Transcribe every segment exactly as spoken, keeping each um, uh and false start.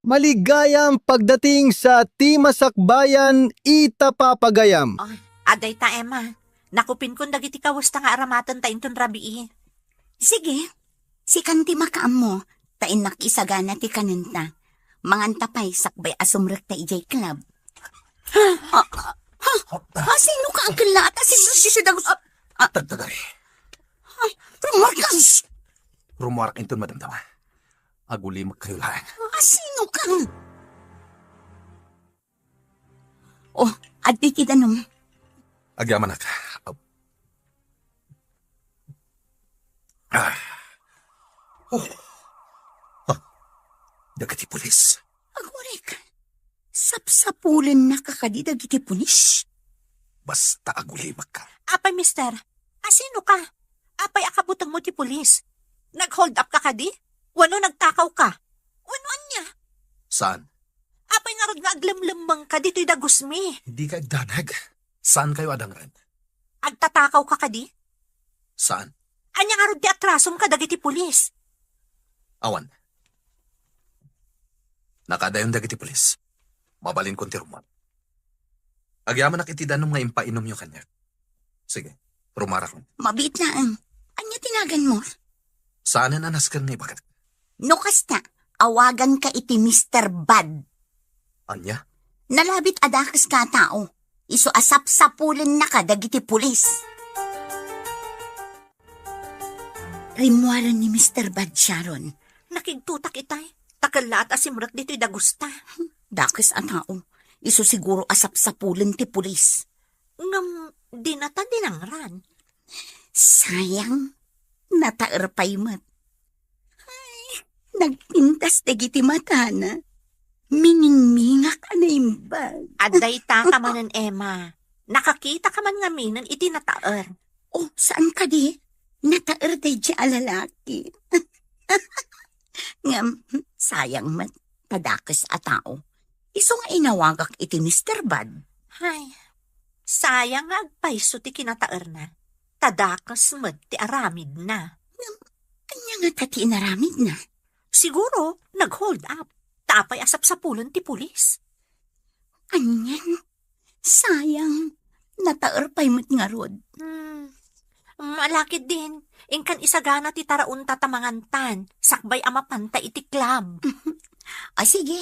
Maligayam pagdating sa ti masakbayan ita papagayam. Oh, adda ita, Emma. Nakupinkon dagiti kawesta nga aramatenta inton rabii. Sige, sikan ti makaammo, ta innak isagana ti kanenta. Manganta pay sakbay a sumrekta idiay club. Ha? Ha? Ha? Sino ka, Uncle Laat? Ah, si, si, si Dagus-, ah, ah. Tagtagari. Ay, Marcos! Rumuarak inton madamdama. Agulimekkayo laeng. Ah, sino ka? Oh, adda ti danum. Agyamanak. Ah. Oh. Ah. Dagiti pulis. Agurek. Sapsapulennaka kadi dagiti pulis? Basta agulimekka. Apay, mister, asino ka? Apay a kabutengmo ti pulis? Nag-hold up ka kadi? Wenno nagtakaw ka? Wenno ania? Saan? Apay ngarud nga aglemlemmengka ditoy dagusmi? Dika agdanag. Saankayo a dangren? Agtatakaw ka kadi? Saan? Ania ngarud ti atrasom kadagiti pulis? Awan. Nakadayon dagiti pulis. Mabalinkon ti rummuar. Agyamanak iti danum nga impainomyo kaniak. Sige, rumuarakon. Mabiit laeng. Ania ti naganmo? Saanen a nasken nga ibagak. No kasta, awaganka iti Mister Bad. Ania? Nalabit a dakeska a tao. Isu a sapsapulennaka dagiti pulis. Rimmuaren ni Mister Bad, Sharon. Nakigtotak itay. Ta kellaat a simrek ditoy dagusta. Dakes a tao. Isu siguro a sapsapulen ti pulis. Ngem, dinata dinangran. Sayang, nataer pay met. Ay, nagpintas dagiti matana. Miningmingak a naimbag. Adda ita ka manen, Emma. Nakakita ka man ngamin iti nataer. Oh, saan kadi? Nataer daydi a lalaki. Ngem, sayang met, ta dakes a tao. Isu nga inawagak iti Mister Bad. Ay, sayang nga agpayso ti kinataerna. Ta dakes met ti aramidna. Ngem, ania ngata ti inaramidna? Siguro, nag-hold up. Ta apay a sapsapulen ti pulis. Anian? Sayang. Nataer pay met ngarud. Hmm. Malakid din. Inkan isagana ti taraonta ta mangantan. Sakbay a mapanta iti club. Ah, sige.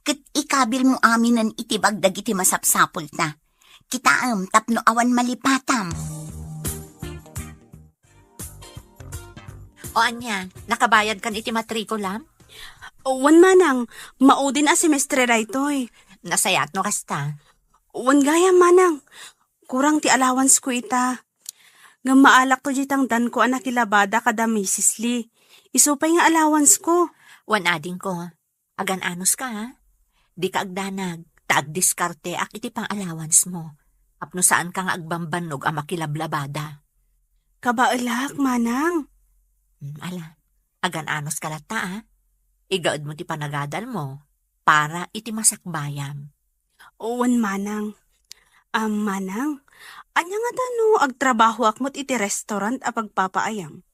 Ket ikabilmo aminen iti bag dagiti masapsapulta. Kitaem tapno awan malipatam. O ania, nakabayadkan iti matrikulam? Wen, manang, maudin a semestre daytoy. Nasayaat no kasta. Wen gayam, manang. Kurang ti allowance ko ita. Ngem maalakto diay tangdanko a nakilabada kada Misis Lee. Isu pay nga allowance ko. Wen adingko. Agan-anos ka, ha? Dika agdanag, ta agdiskarteak iti pang-allowance mo. Tapno saanka nga agbambannog a makilablabada. Kabaelak, manang. Hmm, ala, agan-anos ka latta, ha? Igaed mo ti panagadal mo para iti masakbayam. Wen, manang. Am, manang, ania ngata no agtrabahoak met iti restaurant a pagpapaayam?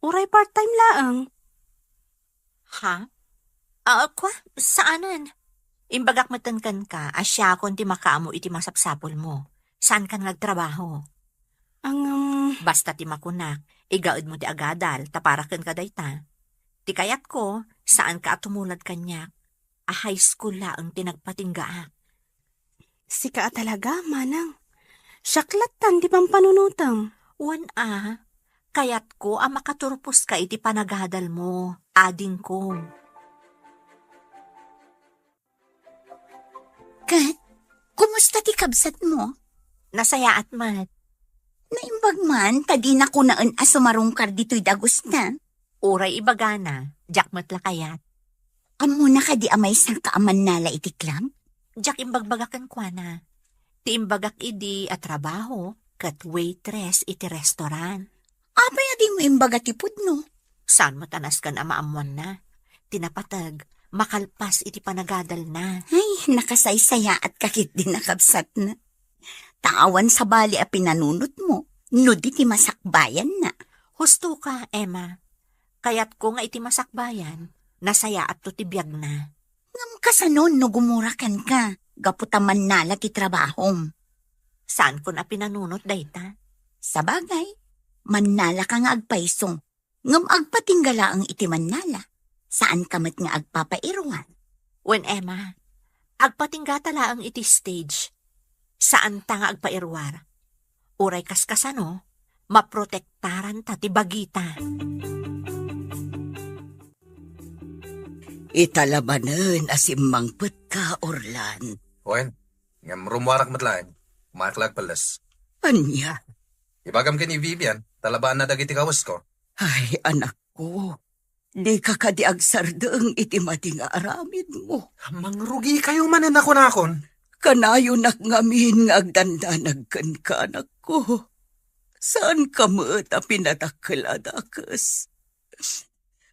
Uray part-time laeng. Ha? Ah, kua, saanen? Imbagak metten kenka a siakon ti makaammo iti masapsapulmo. Saankan nga agtrabaho. Ngem, basta ti makunak, igaedmo ti agadal, ta para kenka dayta. Ti kayatko, saanka a tumulad kaniak, a high school laeng ti nagpatinggaak. Sika a talaga, manang. Siak lattan ti pampanunotem. Wen a, kayatko a makaturposka iti panagadalmo, adingko. Ket, kumusta ti kabsatmo? Nasayaat met. Naimbag man, ta dina kunaen a sumarungkar ditoy dagusta. Uray ibagana, diak met la kayat. Ammona kadi a maysaka a mannala iti club? Diak imbagbaga kenkuana. Ti imbagak idi a trabaho ket waitress iti restaurant. Apay a dimo imbaga ti pudno? Saan met a nasken a maammoanna? Ti napateg, makalpas iti panagadalna. Ay, nakasaysayaatka ketdi a kabsatna. Ta awan sabali a pinanunotmo, no di ti masakbayanna. Husto ka, Emma. Kayatko nga iti masakbayan, nasayaatto ti biagna. Ngem Kasano no gumura kenka gapu ta mannala ti trabahom? Saankon a pinanunot dayta. Sabagay, mannalaka nga agpayso, ngem agpatingga laeng iti mannala. Saanka met nga agpapairuar. Wen, Emma, agpatinggata laeng iti stage. Saanta nga agpairuar. Uray kaskasano, maprotektaranta ti bagita. Ita la manen a simmangpetka, Orlan. Wen, ngem rummuarak met laeng. Umayak la agpelles. Ania? Ibagam ken ni Vivian, talabaanna dagiti kawesko. Ay, anakko, dika kadi agsardeng iti madi nga aramidmo. Mangrugikayo manen a kunakon. Kanayonak ngamin nga agdandanag kenka, anakko. Saanka met a pinadakkel a dakes.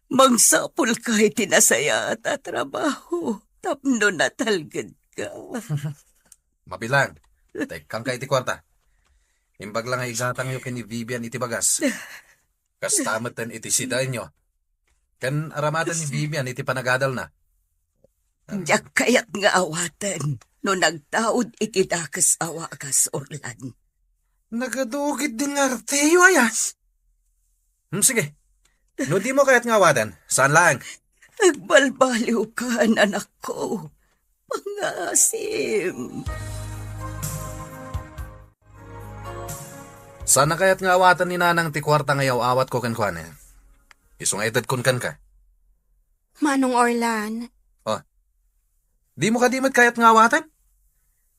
Mangsapulka iti nasayaat a trabaho tapno natalgedka. Mabilang, tekkangka iti kuarta. Imbag la nga igatangyo ken ni Vivian iti bagas. Kasta metten iti sidaenyo. Ken aramaten ni Vivian iti panagadalna. Diak kayat nga awaten no nagtaud iti dakes a wagas, Orlan. Nagadu ketdin nga arteyo, aya? Hmm, sige. No dimo kayat nga awaten, saan laeng. Agbalbaliwkan, anakko. Pangasim. Saan a kayat nga awaten ni Nanang ti kuarta nga iyaw-awatko kenkuana? Isu nga itedkon kenka. Manong Orlan. Oh. Dimo kadi met kayat nga awaten?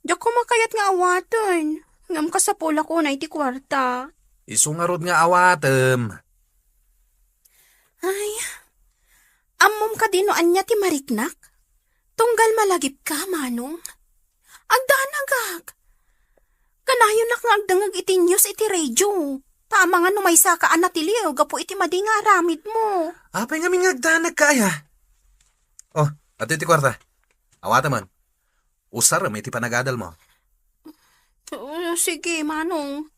Diak koma kayat nga awaten. Ngem kasapulak unay ti kuarta. Isu ngarud nga awatem. Ay, ammom kadi no ania ti mariknak? Tunggal malagipka, Manong. Agdanagak. Kanayonnak nga agdengngeg iti news iti radio. Ta amangan no maysaka a natiliw gapu iti madi nga aramidmo. Apay ngamin nga agdanagka, aya? Oh, adtoy ti kuarta. Awatem man. Usarem iti panagadalmo. Oh, sige, Manong.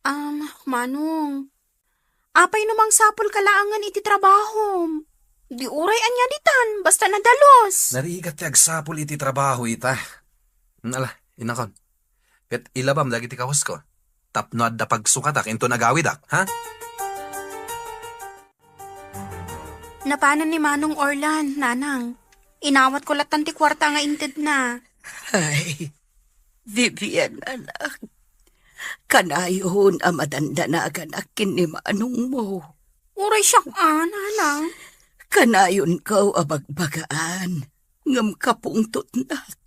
Um, Manong, apay no mangsapulka laengen iti trabahom? Di uray ania ditan, basta nadalus. Narigat ti agsapul iti trabaho ita. Ala, inakon. Ket ilabam dagiti kawesko. Tapno adda pagsukatak inton agawidak, ha? Napanen ni Manong Orlan, Nanang. Inawatko lattan ti kuarta nga intedna. Ay, Vivian, anak. Kanayon a madandanaganak ken ni manongmo. Uray siak a, Nanang. Kanayonko a bagbagaan, ngem kapungtotnak.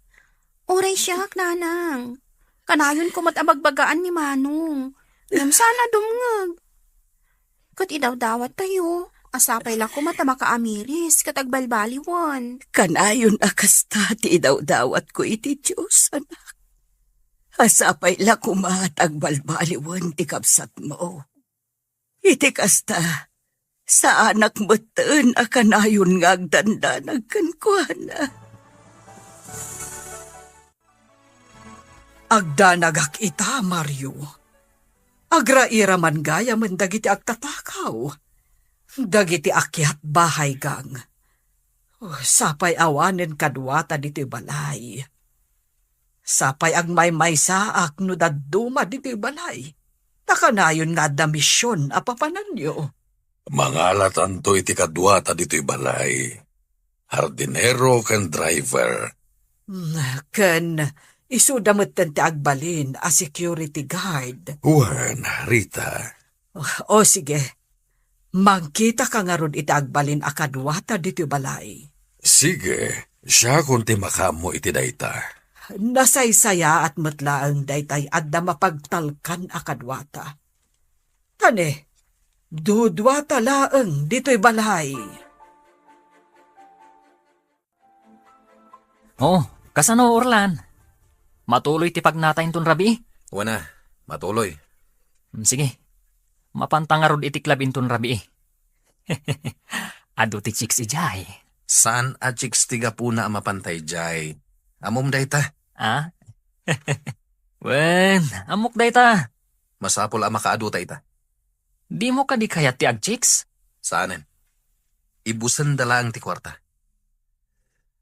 Uray siak, Nanang. Kanayonko met a bagbagaan ni Manong. Ngem saan a dumngeg. Ket idawdawattayo, a sapay la koma ta makaamiris ket agbalbaliwen. Kanayon a kasta ti idawdawatko iti Dios, anak. A sapay la koma ta agbalbaliwen ti kabsatmo. Iti kasta, saanak metten a kanayon nga agdandanag kenkuana. Agdanagak ita, Mario. Agrairaman gayamen dagiti agtatakaw, dagiti akiat bahay gang. Oh, sapay awanen kaduata ditoy balay. Sapay agmaymaysaak no dadduma ditoy balay. Ta kanayon nga adda mision a papananyo. Mangalatanto iti kaduata ditoy balay, hardinero ken driver. Mm, ken isuda metten ti agbalin a security guard. Wen, Rita. O, sige. Mangkitaka ngarud iti agbalin a kaduata ditoy balay. Sige, siakon ti makaammo iti dayta. Nasaysayaat met laeng daytay adda mapagtalkan a kaduata. Tani, duduata laeng ditoy balay. Oh, kasano, Orlan? Matuloy ti pagnata inton rabii? Wen a, matuloy. Mm, sige. Mapanta ngarud iti club inton rabii. Adu ti chicks idiay. Saan a chicks ti gapuna a mapanta idiay? Ammom dayta? Ah? Wen, ammok dayta. Masapul a makaaduta ita. Dimo kadi kayat ti agchicks? Saanen. Ibusenda laeng ti kuarta.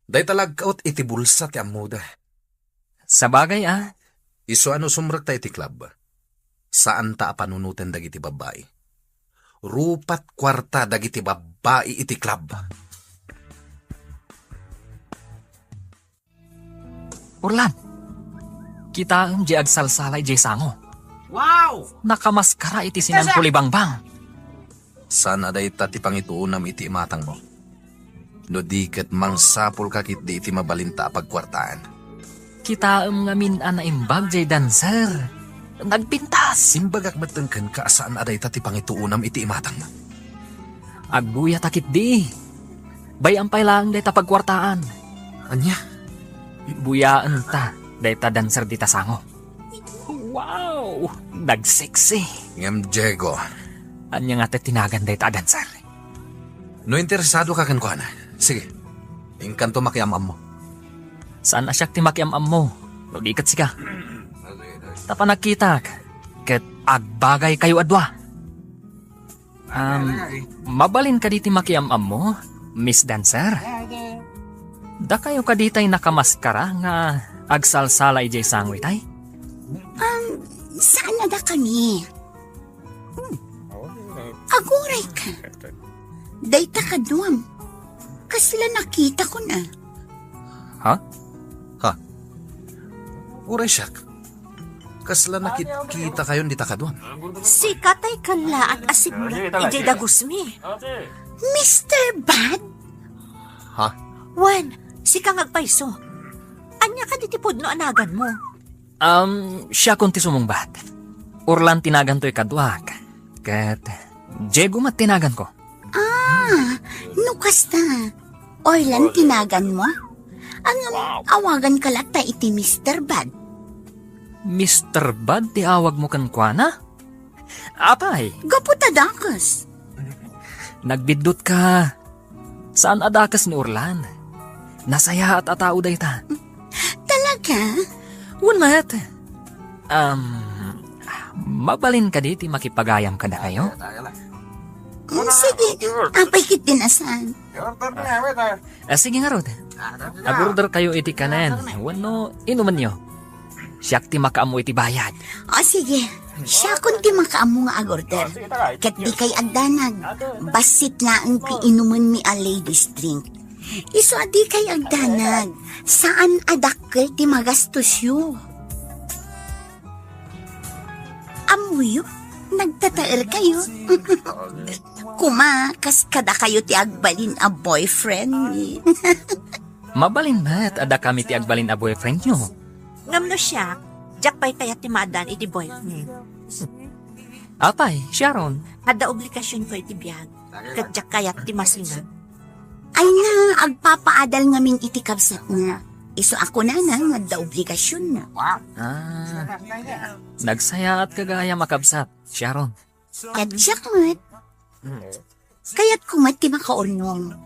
Dayta la agkaot iti bulsa ti ammoda. Sabagay a. Isu a no sumrekta iti club, saanta a panunoten dagiti babbai. Rupat kuarta dagiti babbai iti club. Orlan, kitaem diay agsalsala idiay sango. Wow! Nakamaskara iti sinangkulibangbang. Saan a dayta ti pangituonam iti imatangmo. No di ket mangsapulka ketdi iti mabalinta a pagkuartaan. Kitaem ngamin a naimbag diay dancer. Nagpintas. Imbagak metten kenka a saan a dayta ti pangituonam iti imatangmo. Agbuyatak ketdi. Bay-am pay laeng dayta pagkuartaan. Ania? Buyaenta dayta dancer dita sango. Wow! Nagseksi. Ngem Diego. Ania nga ti tinagan dayta a dancer? No interesado ka kenkuana, sige. Inkanto makiam-ammo. Saan a siak ti makiam-ammo, no di ket sika. Ta panagkitak, ket agbagaykayo a dua. Um, mabalin kadi ti makiam-ammo, Miss Dancer? Dakayo kadi tay nakamaskara nga agsalsala idiay sango itay? Um, saan a dakami? Hmm. Aguray ka. Dayta kaduam. Kasla nakita ko na. Ha? Ha? Uray siak. Kasla nakit-, kita kayon dita kaduam. Sika tay kallaat a simrek idiay dagusmi. Mister Bad? Ha? Wen, sika nga agpayso. Ania kadi ti pudno a naganmo? Um, siakon ti sumungbat. Orlan ti naganto ikaduak. Ket Diego met ti naganko. Ah, no kasta, Orlan ti naganmo? Ngem awaganka latta iti Mister Bad. Mister Bad ti awagmo kenkuana? Apay? Gapu ta dakes. Nagbiddutka. Saan a dakes ni Orlan. Nasayaat a tao dayta. Talaga? Wen met. Um, mabalin kadi ti makipagayam kadakayo? Mm, sige. Apay ketdi a saan? Ah, sige ngarud. Agorder kayo iti kanen wenno inumenyo. Siak ti makaammo iti bayad. O, sige. Siakon ti makaammo nga agorder. Ket dikay agdanag. Bassit laeng ti inumenmi a ladies drink. Isu a dikay agdanag. Saan a dakkel ti magastosyo. Ammoyo, nagtataerkayo. Kuma, kas kadakayo ti agbalin a boyfriendmi. Mabalin met a dakami ti agbalin a boyfriendyo. Ngem no siak, diak pay kayat ti maaddaan iti boyfriend. Apay, Sharon? Adda obligasionko iti biag, ket diak kayat ti masingag. Ay na, agpapaadal ngamin iti kabsatna. Isu a kunana nga adda obligasionna. Ah, nagsayaatka gayam a kabsat, Sharon. Ket siak met. Kayatko met ti makaurnong.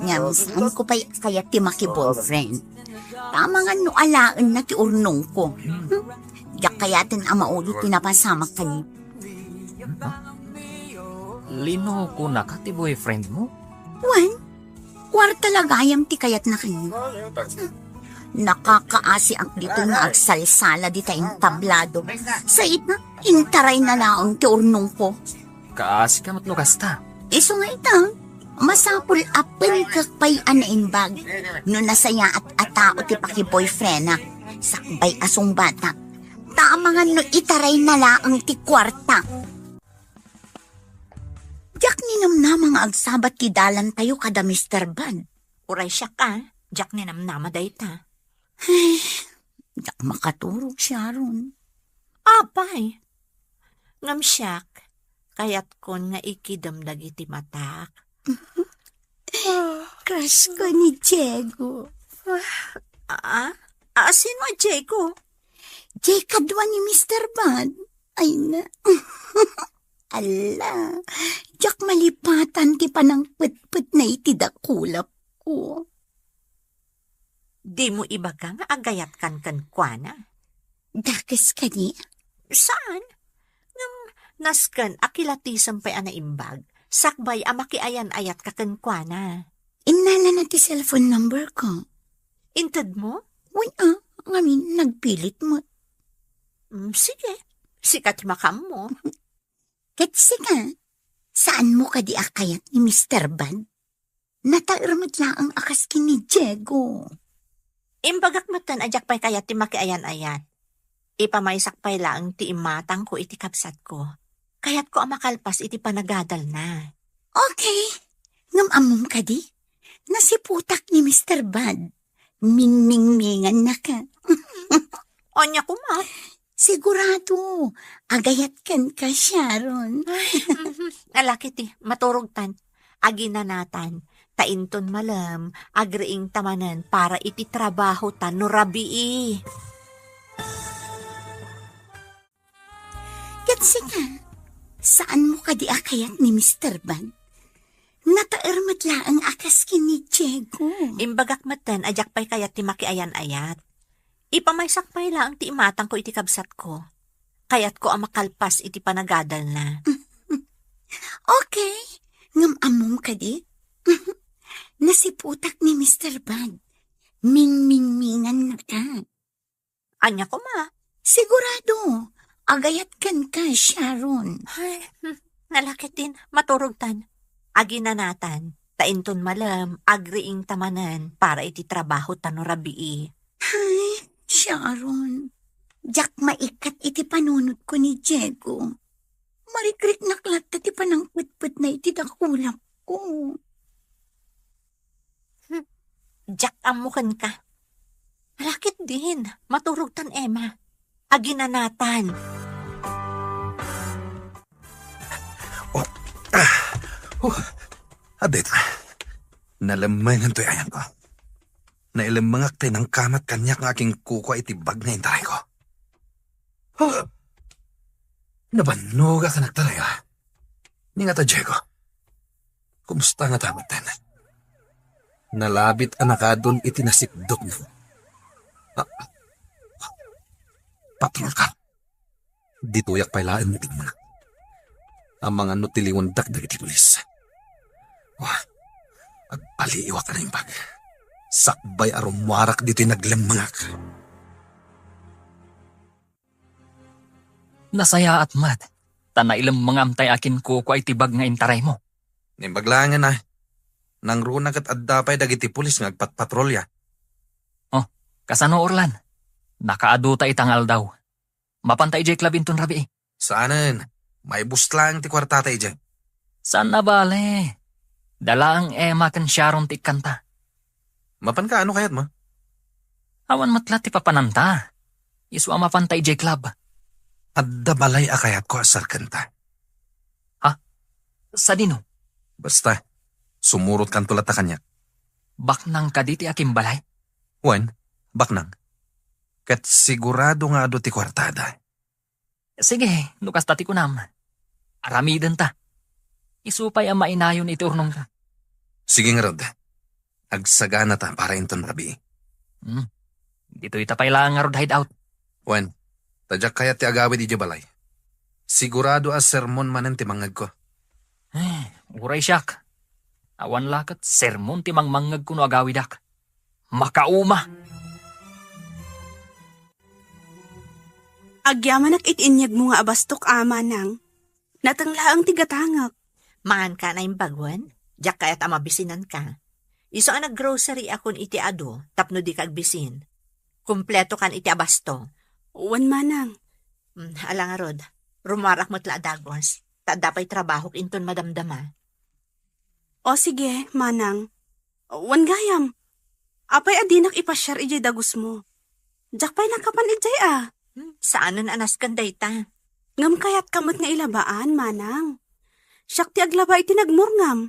Ngem saanko pay kayat ti makiboyfriend. Amangan no alaenna ti urnongko. Hmm? Diak kayaten a mauli ti napasamak kaniak. Linokonaka ti boyfriendmo? Wen, kuarta la gayam ti kayatna kaniak. Nakakaasiak ditoy nga agsalsala dita entablado. Sa ita, intarayna laeng ti urnongko. Kaasika met no kasta. Isu nga ita, masapul a penkek pay a naimbag no nasayaat a tao ti pakiboyfriendak, sakbay a sungbatak. Ta amangan no itarayna laeng ti kuarta. Diak ninamnama nga agsabat ti dalantayo kada Mister Bad. Uray siak a, diak ninamnama dayta. Ay, diak makaturog, Sharon. Apay, ngem siak, kayatkon nga ikidem dagiti matak. Crush ko ni Diego. Ah? Ah, sino a Diego? Diay kadua ni Mister Bad. Ay na. Ala, diak malipatan ti panangpetpetna iti dakulapko. Dimo ibaga nga agayatkan kenkuana? Dakes kadi? Saan? Ngem nasken a kilatisem pay a naimbag, sakbay a makiayan-ayatka kenkuana. Innalana ti cellphone number ko. Inted mo? Wen a, ngamin nagpilit met. Mm, sige. Sika ti makaammo. Ket sika, saan mo kadi a kayat ni Mister Bad? Nataer met laeng a kas ken ni Diego. Imbagak metten a diak pay kayat ti makiayan-ayat. Ipamaysak pay laeng ti imatangko iti kabsatko. Kayatko a makalpas iti panagadalna. Okay. Ngem ammom kadi? Nasiputak ni Mister Bad. Mingmingmingannaka. Ania koma? Sigurado, agayat kenka, Sharon. Ay, mhm. Ala ketdi, maturogtan. Aginanatan. Ta inton malem, agriingta manen para iti trabahota no rabii. Ket sika, saan mo kadi a kayat ni Mister Bad? Nataer met laeng a kas ken ni Diego. Imbagak metten a diak pay kayat ti makiayan-ayat. Ipamaysak pay laeng ti imatangko iti kabsatko. Kayatko a makalpas iti panagadalna. Okay. Ngem ammom kadi? Nasiputak ni Mister Bad. Mingmingmingannaka. Ania koma? Sigurado, agayat kenka, Sharon. Ay, hmm, ala ketdin, maturogtan. Aginanatan, ta inton malem, agriingta manen para iti trabahota no rabii. Ay, Sharon, diak maikkat iti panunotko ni Diego. Marikriknak latta ti panangpetpetna iti dakulapko. Hmm. Diak ammo kenka. Ala ketdin, maturogtan, Emma. Aginanatan. Oh, ah, huh. Adda ita. Nalemmengan toy ayanko. Nailemmengak tay nangkamat kaniak nga akinkukua iti bag nga intarayko. Huh. Nabannogak a nagtarayo. Ni nga ta, Diego? Kumusta nga ta metten? Nalabit a nakadun iti nasipdok na. Ah, patrol ka. Ditoyak pay laeng nagmana. Amangan no tiliwendak dagiti pulis. Wah, agpaliiwak a naimbag. Sakbay a rummuarak ditoy naglemmengak. Nasayaat met, ta nailemmengam tay akinkukua iti bag nga intaraymo. Naimbag laengen a. Nangruna ket adda pay dagiti pulis nga agpatpatrolya. Oh, kasano, Orlan? Nakaadu ta ita nga aldaw. Mapanta idiay club inton rabii? Saanen. Maibus laeng ti kuartata idiay. Saan a bale. Dalaang Emma ken Sharon ti ikkanta. Mapanka, ano kayatmo? Awan met la ti papananta. Isu a mapanta idiay club. Adda balay a kayatko a serkenta. Ha? Sadino? Basta, sumurotkanto latta kaniak. Baknang kadi ti akimbalay? Wen, baknang. Ket sigurado nga adu ti kuartada. Sige, no kasta ti kunam. Aramidenta. Isu pay a mainayon iti urnongta. Sige ngarud. Agsaganata para inton rabii. Hmm. Ditoyta pay laeng ngarud hideout. Wen, ta diak kayat ti agawid idiay balay. Sigurado a sermon manen ti mangngegko. Eh, uray siak. Awan la ket sermon ti mangmangngegko no agawidak. Makauma! Agyamanak iti inyegmo nga abastok, a, manang. Nateng laeng ti gatangek. Maanka a naimbag wen? Diak kayat a mabisinanka. Isu a nag-grocery akon iti adu tapno dika agbisin. Kumpleto kan iti abasto. Wen, manang. Hmm, ala ngarud, rummuarak met la a dagus. Ta adda pay trabahok inton madamdama. O sige, manang. Wen gayam. Apay a dinak ipasiar idiay dagusmo? Diak pay nakapan idiay a. Hmm, saanen a nasken dayta. Ngem kayatka met nga ilabaan, manang. Siak ti aglaba iti nagmurngam.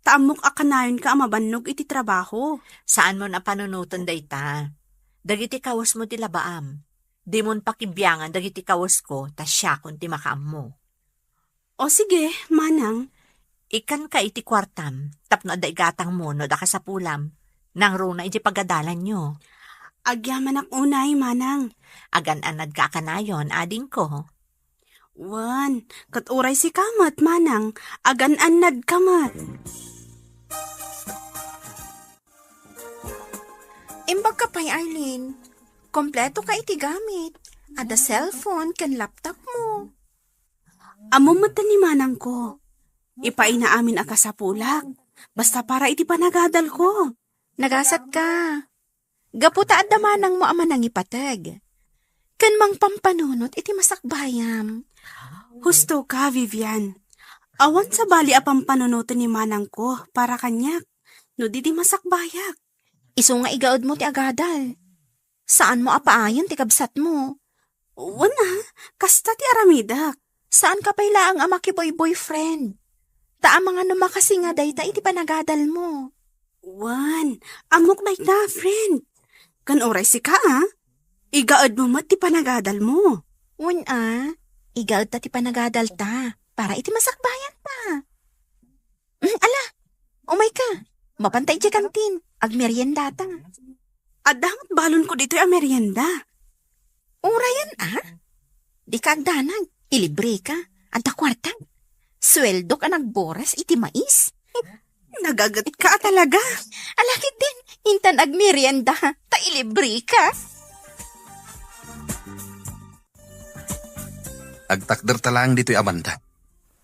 Ta ammok a kanayonka a mabannog iti trabaho. Saanmon a panunoten dayta. Dagiti kawesmo ti labaam. Dimon pakibiangan dagiti kawesko, ta siakon ti makaammo. O sige, manang. Ikkanka iti kuartam, tapno adda igatangmo no adda kasapulam. Nangruna iti pagadalanyo. Agyamanak unay, manang. Agan-annadka a kanayon, adingko. Wen, ket uray sika met, manang, agan-annadka met. Imbagka pay, Arlene. Kompleto ka iti gamit. Adda cellphone ken laptop mo. Ammom met ni manangko. Ipaayna amin a kasapulak. Basta para iti panagadalko. Nagasat ka. Gapu ta adda manangmo a manangipateg. Ken mangpampanunot iti masakbayam. Husto ka, Vivian. Awan sabali a pampanunoten ni manangko para kaniak no di di masakbayak. Isu nga igaedmo ti agadal. Saanmo a paayen ti kabsatmo. Wen a, kasta ti aramidek. Saanka pay laeng a makiboy-boyfriend. Ta amangan no makasinga dayta iti panagadalmo. Wen, ammok dayta, friend. Ken uray sika, a? Igaedmo met ti panagadalmo. Wen a, igaedta ti panagadalta para iti masakbayanta. Mm, ala, umayka. Mapanta idiay kantin. Agmeriendata. Adda met balonko ditoy a merienda. Urayen a? Dika agdanag. Ilibreka. Adda kuarta. Sueldok a nagboras iti mais. Nagagetka a talaga. Ala ketdin, intan agmerienda, ta ilibreka. Agtakderta laeng ditoy a banda.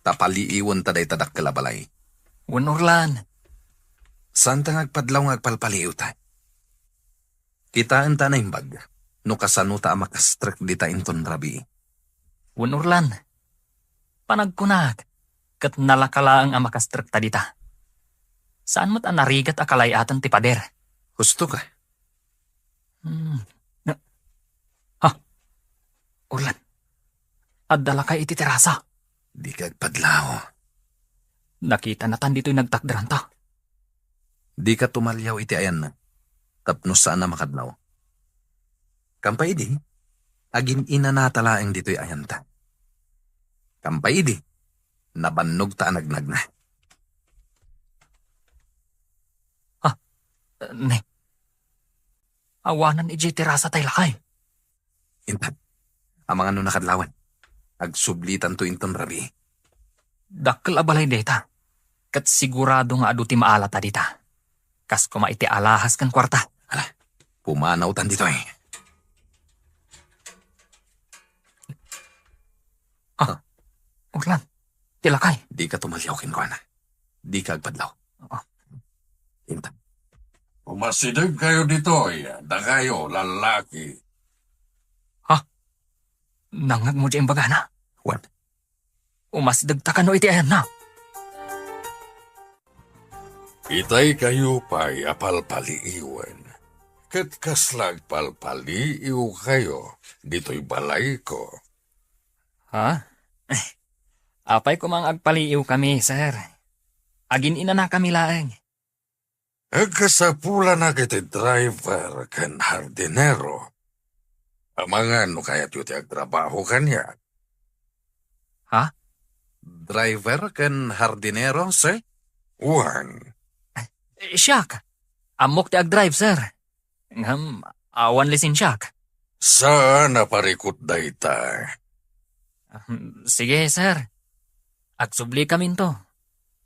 Ta paliiwenta dayta dakkel a balay. Wen, Orlan. Saanta nga agpadlaw nga agpalpaliiwta. Kitaenta a naimbag no kasanota a makastrek dita inton rabii. Wen, Orlan. Panagkunak, ket nalaka laeng a makastrekta dita. Saan met a narigat a kalay-aten ti pader. Husto ka. Hmm. Ha? Orlan, adda lakay iti terasa. Dika agpadlaw. Nakitanatan ditoy nagtakderanta. Dika tumaliaw iti ayanna, tapno saan a makadlaw. Kampay idi, agin-inanata laeng ditoy ayanta. Kampay idi, nabannogta a nagnagna. Ah, ne. Awanan idiay terasa tay lakay. Intan, amangan no nakadlawan. Agsublitanto inton rabii. Dakkel a balay dayta, ket sigurado nga adu ti maalata dita. Kas koma iti alahas ken kuarta. Ala, pumanawtan ditoy. Ah, Orlan, ti lakay. Dika tumaliaw kenkuana. Dika agpadlaw. Ah. Intan. Umasidegkayo ditoy, dakayo, lallaki. Ha? Nangngegmo diay imbagana? Wen. Umasidegta kano iti ayanna? Itay kayo pay a palpaliiwen, ket kasla agpalpaliiw kayo ditoy balayko. Ha? Apay koma nga agpaliiw kami, sir. Agin-inana kami laeng. Agkasapulanak iti driver ken hardinero. Amangan no kayatyo ti agtrabaho kaniak. Ha? Driver ken hardinero, sir? Wen. Eh, siak. Ammok ti agdrive, sir. Ngem, awan lisensiak. Saan a parikut dayta. Ahem, sige, sir. Agsubli kaminto.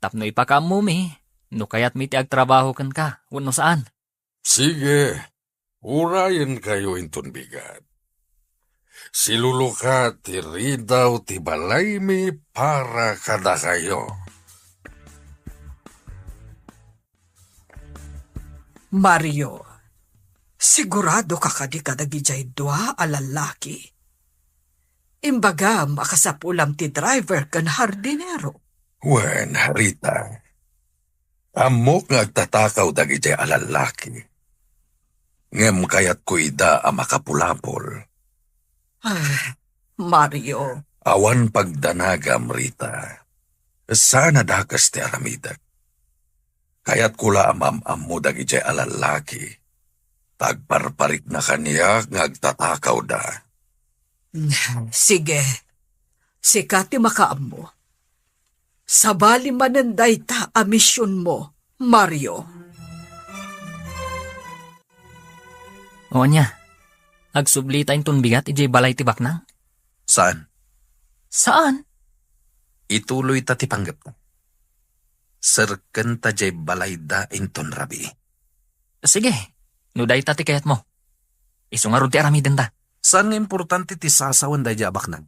Tapno ipakaammomi, no kayatmi ti agtrabaho kenka, wenno saan. Sige, urayen kayo inton bigat. Siluluka ti ridaw ti balaymi para kadakayo. Mario, sigurado ka kadi kadagidiay dua a lallaki? Imbagam a kasapulam ti driver ken hardinero. Wen, Rita. Ammok nga agtatakaw dagidiay a lallaki. Ngem kayatko ida a makapulapol. Ah, Mario. Awan pagdanagam, Rita. Saan a dakes ti aramidek. Kayatko la a maam-ammo dagidiay a lallaki. Ta agparparikna kaniak nga agtatakawda. Sige. Sika ti makaammo. Sabali manen dayta a misionmo, Mario. O ania, agsublita inton bigat idiay balay ti baknang? Saan. Saan? Ituloyta ti panggepta. Serkenta diay balayda inton rabii. Sige, No dayta ti kayatmo, isu ngarud ti aramidenta. Saan nga importante ti sasawen daydiay a baknang?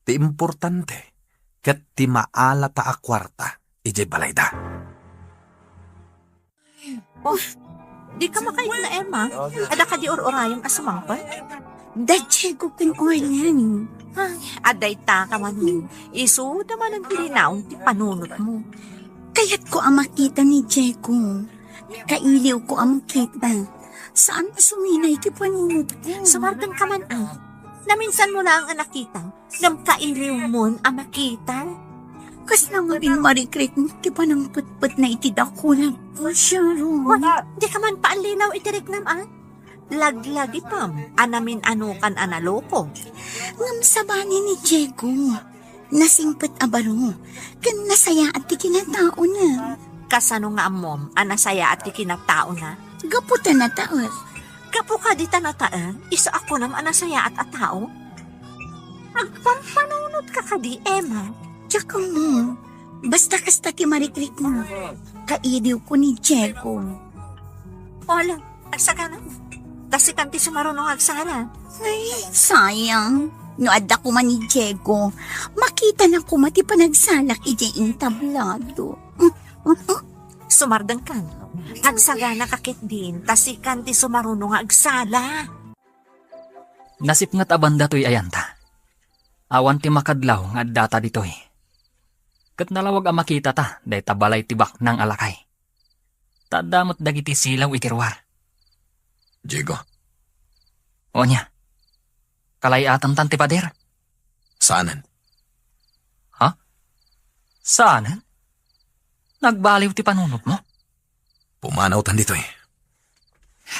Ti importante ket ti maalata a kuarta idiay balayda. Oh, di ka makaikna, Emma? Adda kadi ur-urayem a sumangpet? Da Diego ken Orlan. Ay, adda ita ka man. Isuda manen ti linaon ti panunotmo. Kayatko a makita ni Diego. Kailiwko a makita. Saan a suminay ti panunotko. Sumardeng ka man, ay. Naminsanmo laeng a nakita. Ngem kailiwmon a makita. Kasla ngamin marikriknak ti panangpetpetna iti dakulag, Sharon. Wa, di ka man paallilaw iti riknam, a? Laglagipem a namin-anokan a naloko. Ngem sabali ni Diego, nasingpet a baro, ken nasayaat ti kinataona. Kasano nga ammom a nasayaat ti kinataona? Gapu ta nataek. Gapu kadi ta nataek, isu a kunam a nasayaat a tao? Agpampanunotka kadi, Emma? Diak ammo. Basta kasta ti marikriknak. Kailiwko ni Diego. Wala, agsagana. Ta sikan ti sumaruno nga agsala. Ay, sayang. No adda koma ni Diego, makitana koma ti panagsalak idiay entablado. Sumardengkan. Agsaganaka ketdin, ta sikan ti sumaruno nga agsala. Nasipnget a banda toy ayanta. Awan ti makadlaw nga addata ditoy. Ket nalawag a makitata dayta balay ti baknang a lakay. Ta adda met dagiti silaw iti ruar. Diego. Ania? Kalay-atantan ti pader? Saanen. Ha? Saanen? Nagbaliw ti panunotmo? Pumanawtan ditoy.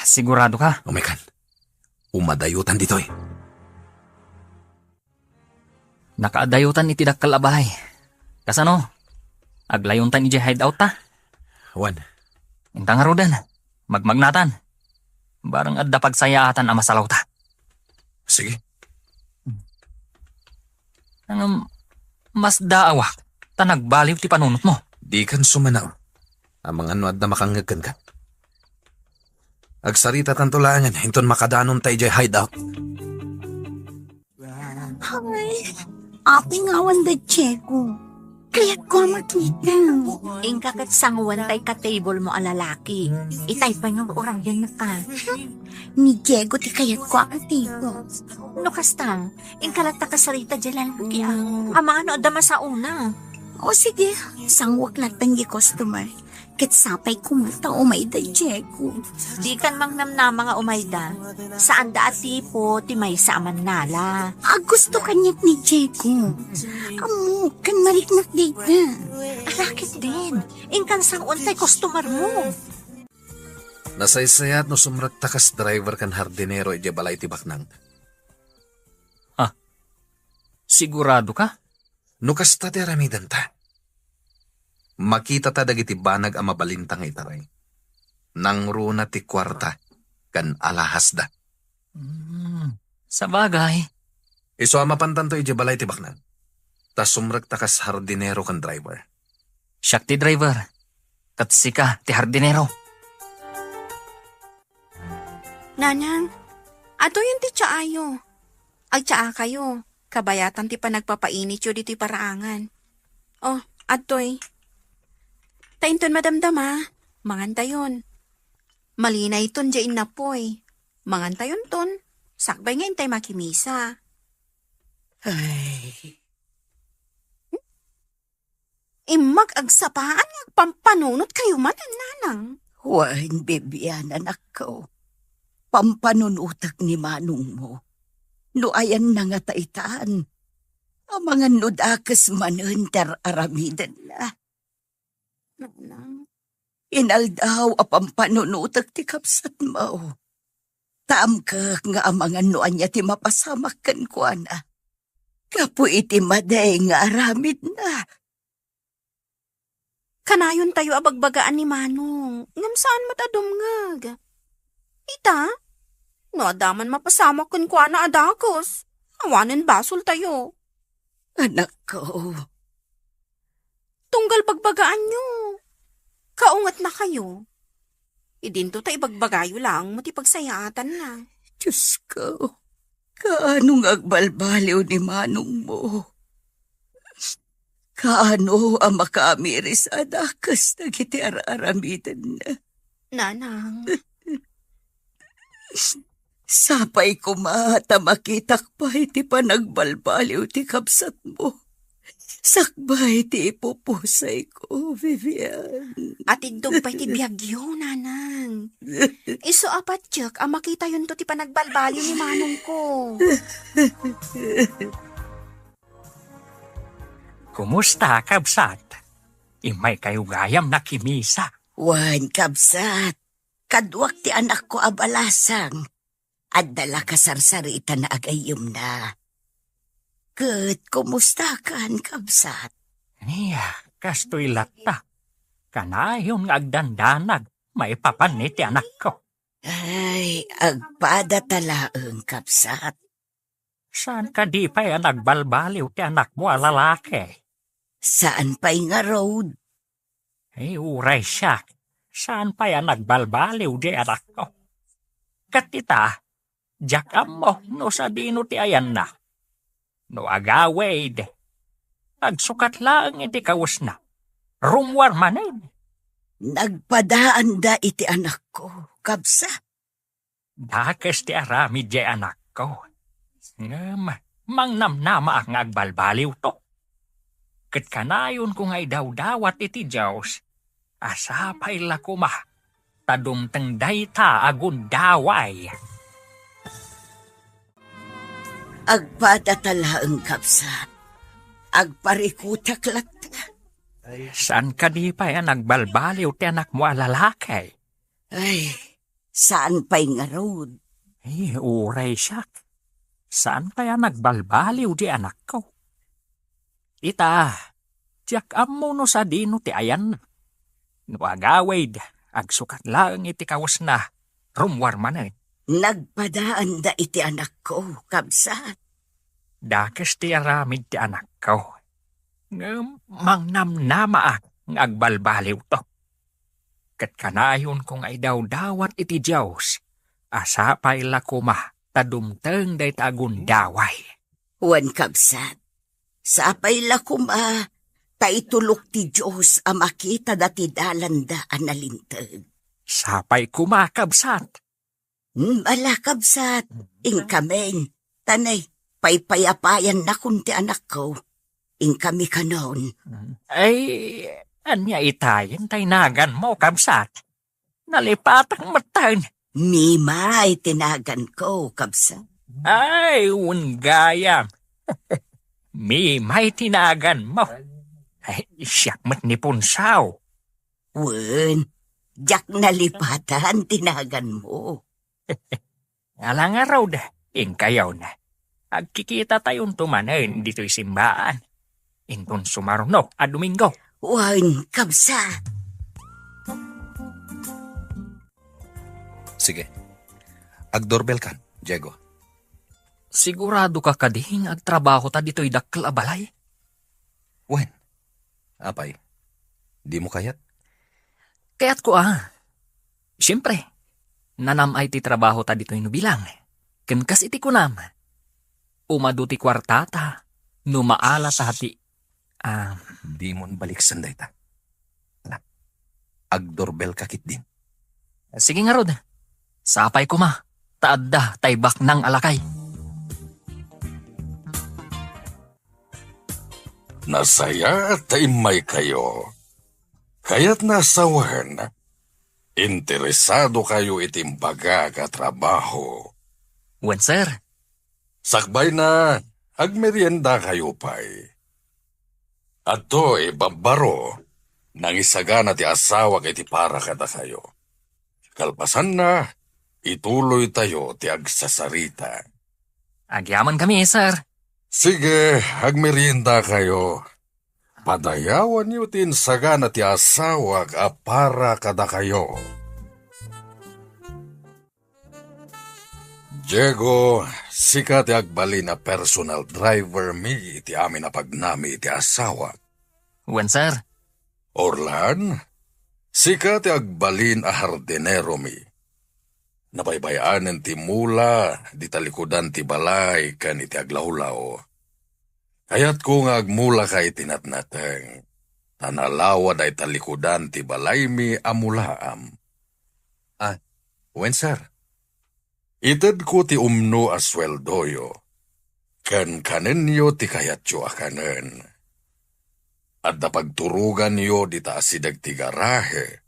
Sigurado ka? Umaykan. Umadayotan ditoy. Nakaadayotan iti dakkel a balay. Kasano? Aglayontan idiay hideout ta? Wen. Inta ngaruden. Magmagnatan. Bareng adda pagsayaatan a masalawta. Sige. Ngem, masdaawak ta nagbaliw ti panunotmo. Dikan sumanaw. Amangan no adda makangngeg kenka. Agsaritatanto laengen inton makadanonta idiay hideout. Ay, apay nga awan da Diego? Kayatko a makita. Inka ket sanguan tay ka-table mo a lalaki. Itay pay nga urayennak. Ni Diego ti kayatko a ka-table. No kasta, inka latta kasarita diay lalaki, a. Amangan no adda masaona. O sige, sanguak latta diay customer. Ket sapay koma ta umayda Diego. Dikan mangnamnama nga umayda. Saanda a tipo ti maysa a mannala. Agusto kaniak ni Diego. Ammok ken mariknak dayta. Ala ketdin. Inkan sanguan tay customer mo. Nasaysayaat no sumrekta kas driver ken hardinero idiay balay ti baknang. Ah, sigurado ka? No kasta ti aramidenta, makitata dagiti banag a mabalinta nga itaray. Nangruna ti kuarta ken alahasda. Hmm, sabagay. Isu a mapantanto idiay balay ti baknang. Ta sumrekta kas hardinero ken driver. Siak ti driver, ket sika ti hardinero. Nanang, adtoyen ti tsaayo. Agtsaakayo, kabayatan ti panagpapainityo ditoy paraangan. Oh, adtoy. Ta inton madamdama, mangantayon. Malinayton diay innapoy. Mangantayonton, sakbay nga intay makimisa. Ay. Immag agsapaan nga agpampanunotkayo manen, nanang. Wen, Bibian, anakko. Pampanunotek ni manongmo. No ayanna ngata itan, amangan no dakes manen ti ar-aramidenna. Nanang. Inaldaw a pampanunotek ti kabsatmo. Ta amkek nga amangan no ania ti mapasamak kenkuana. Gapu iti madi nga aramidna. Kanayontayo a bagbagaan ni Manong, ngem saan met a dumngeg. Ita, no adda man mapasamak kenkuana a dakes, awanen basoltayo. Anakko. Tunggal bagbagaanyo. Kaungetnakayo. Idinto ta ibagbagayo laeng mo ti pagsayaatanna. Diyos ko, kaano nga agbalbaliw ni manongmo? Kaano a makaamiris a dakes dagiti ar-aramidenna? Nanang. Sapay koma ta makitak pay ti panagbalbaliw ti kabsatmo. Sakbay ti ipupusayko, Vivian. Atiddog pay ti biagyo, Nanang. Isu a patiek a makitayonto ti panagbalbaliw ni manongko. Kumusta, kabsat? Immaykayo gayam nakimisa. Wen, kabsat, kaduak ti anakko a balasang. Adda la kasarsaritana a gayyemna. Ket kumustakan, kabsat? Ania, kastoy latta. Kanayon nga agdandanag maipapan iti anakko. Ay, agpada ta laeng, kabsat. Saan kadi pay a nagbalbaliw ti anakmo a lalaki? Saan pay ngarud. Ay, uray siak, saan pay a nagbalbaliw di anakko. Ket ita, diak ammo no sadino ti ayanna. No agawid, agsukat laeng iti kawesna. Rummuar manen. Nagpadaanda iti anakko, kabsat. Dakes ti aramid diay anakko. Ngem mangnamnamaak nga agbalbaliwto. Ket kanayonko nga idawdawat iti Dios a sapay la koma ta dumteng dayta a gundaway. Agpada ta laeng, kabsat. Agparikutak latta. Saan kadi pay a nagbalbaliw ti anakmo a lalaki? Ay, saan pay ngarud. Ay, uray siak. Saan pay a nagbalbaliw di anakko? Ita, diak ammo no sadino ti ayanna. No agawid, agsukat laeng iti kawesna, rummuar manen. Nagpadaanda iti anakko, kabsat. Dakes ti aramid ti anakko. Ngem mangnamnamaak nga agbalbaliwto. Ket kanayonko nga idawdawat iti Dios a sapay la koma ta dumteng dayta a gundaway. Wen, kabsat, sapay la koma ta itulok ti Dios a makitada ti dalanda a nalinteg. Sapay koma, kabsat. Hmm, ala, kabsat, inkamin. Tanay, paypayapayannakon ti anakko. Inkami kanon. Ay, ania itayen ti naganmo, kabsat? Nalipatak metten. Mimay ti naganko, kabsat. Ay, wen gayam. Mimay ti naganmo. Ay, siak met ni Punsaw. Wen, diak nalipatan ti naganmo. Ala ngarud, inkayon. Agkikitatayon manen ditoy simbaan. Inton sumaruno a Domingo. Wen, kabsat. Sige. Agdoorbellkan, Diego. Sigurado ka kadi nga agtrabaho ta ditoy dakkel a balay? Wen, apay, dimo kayat? Kayatko a. Siempre, nanam-ay ti trabaho ta ditoy no bilang. Ken kas iti kunam, umadu ti kuartata no maala ta ti, ah, dimon baliksen dayta. Ala, agdoorbellka ketdin. Sige ngarud. Sapay koma, ta adda tay baknang a lakay. Nasayaat ta immaykayo. Kayatna a sawen, interesadokayo iti imbagak a trabaho. Wen, sir. Sakbayna, agmeriendakayo pay. Adtoy, babbaro, nangisagana ti asawak iti para kadakayo. Kalpasanna, ituloytayo ti agsasarita. Agyamankami, sir. Sige, agmeriendakayo. Padayawanyo ti insagana ti asawak a para kadakayo. Diego, sika ti agbalin a personal driver mi iti amin a pagnami iti asawak. Wen, sir. Orlan, Sika ti agbalin a hardineromi. Nabaybay-anen ti mula di talikudan ti balay ken iti aglawlaw. Kayatko nga agmulaka iti natnateng, ta nalawa dayta likudan ti balaymi a mulaam. Ah, wen, sir. Itedko ti umno a sueldoyo, ken kanenyo ti kayatyo a kanen. Adda pagturoganyo dita asideg ti garahe.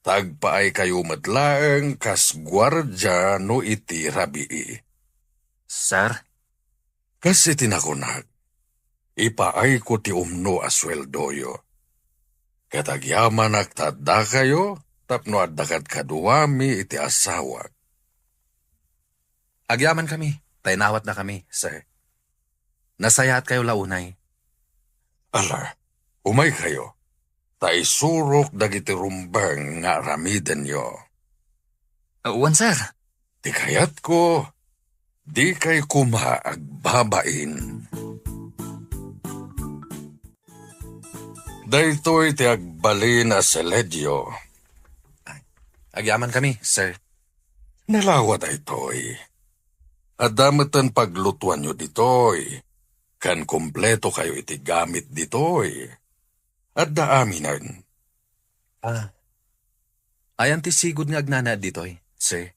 Tagpaaykayo met laeng kas guardia no iti rabii. Sir? Kas iti nakunak, ipaayko ti umno a sueldoyo. Ket agyamanak ta addakayo tapno adda kadkaduami iti asawak. Agyamankami, ta inawatnakami, sir. Nasayaatkayo la unay. Ala, umaykayo, ta isurok dagiti rumbeng nga aramidenyo. Wen, sir. Ti kayatko, dikay koma agbabain. Daytoy ti agbalin a seledio. Agyamankami, sir. Nalawa daytoy. Adda metten paglutuanyo ditoy, ken kumpleto kayo iti gamit ditoy. Adda aminen. Ah. Ayan ti sigud nga agnanaed ditoy, sir?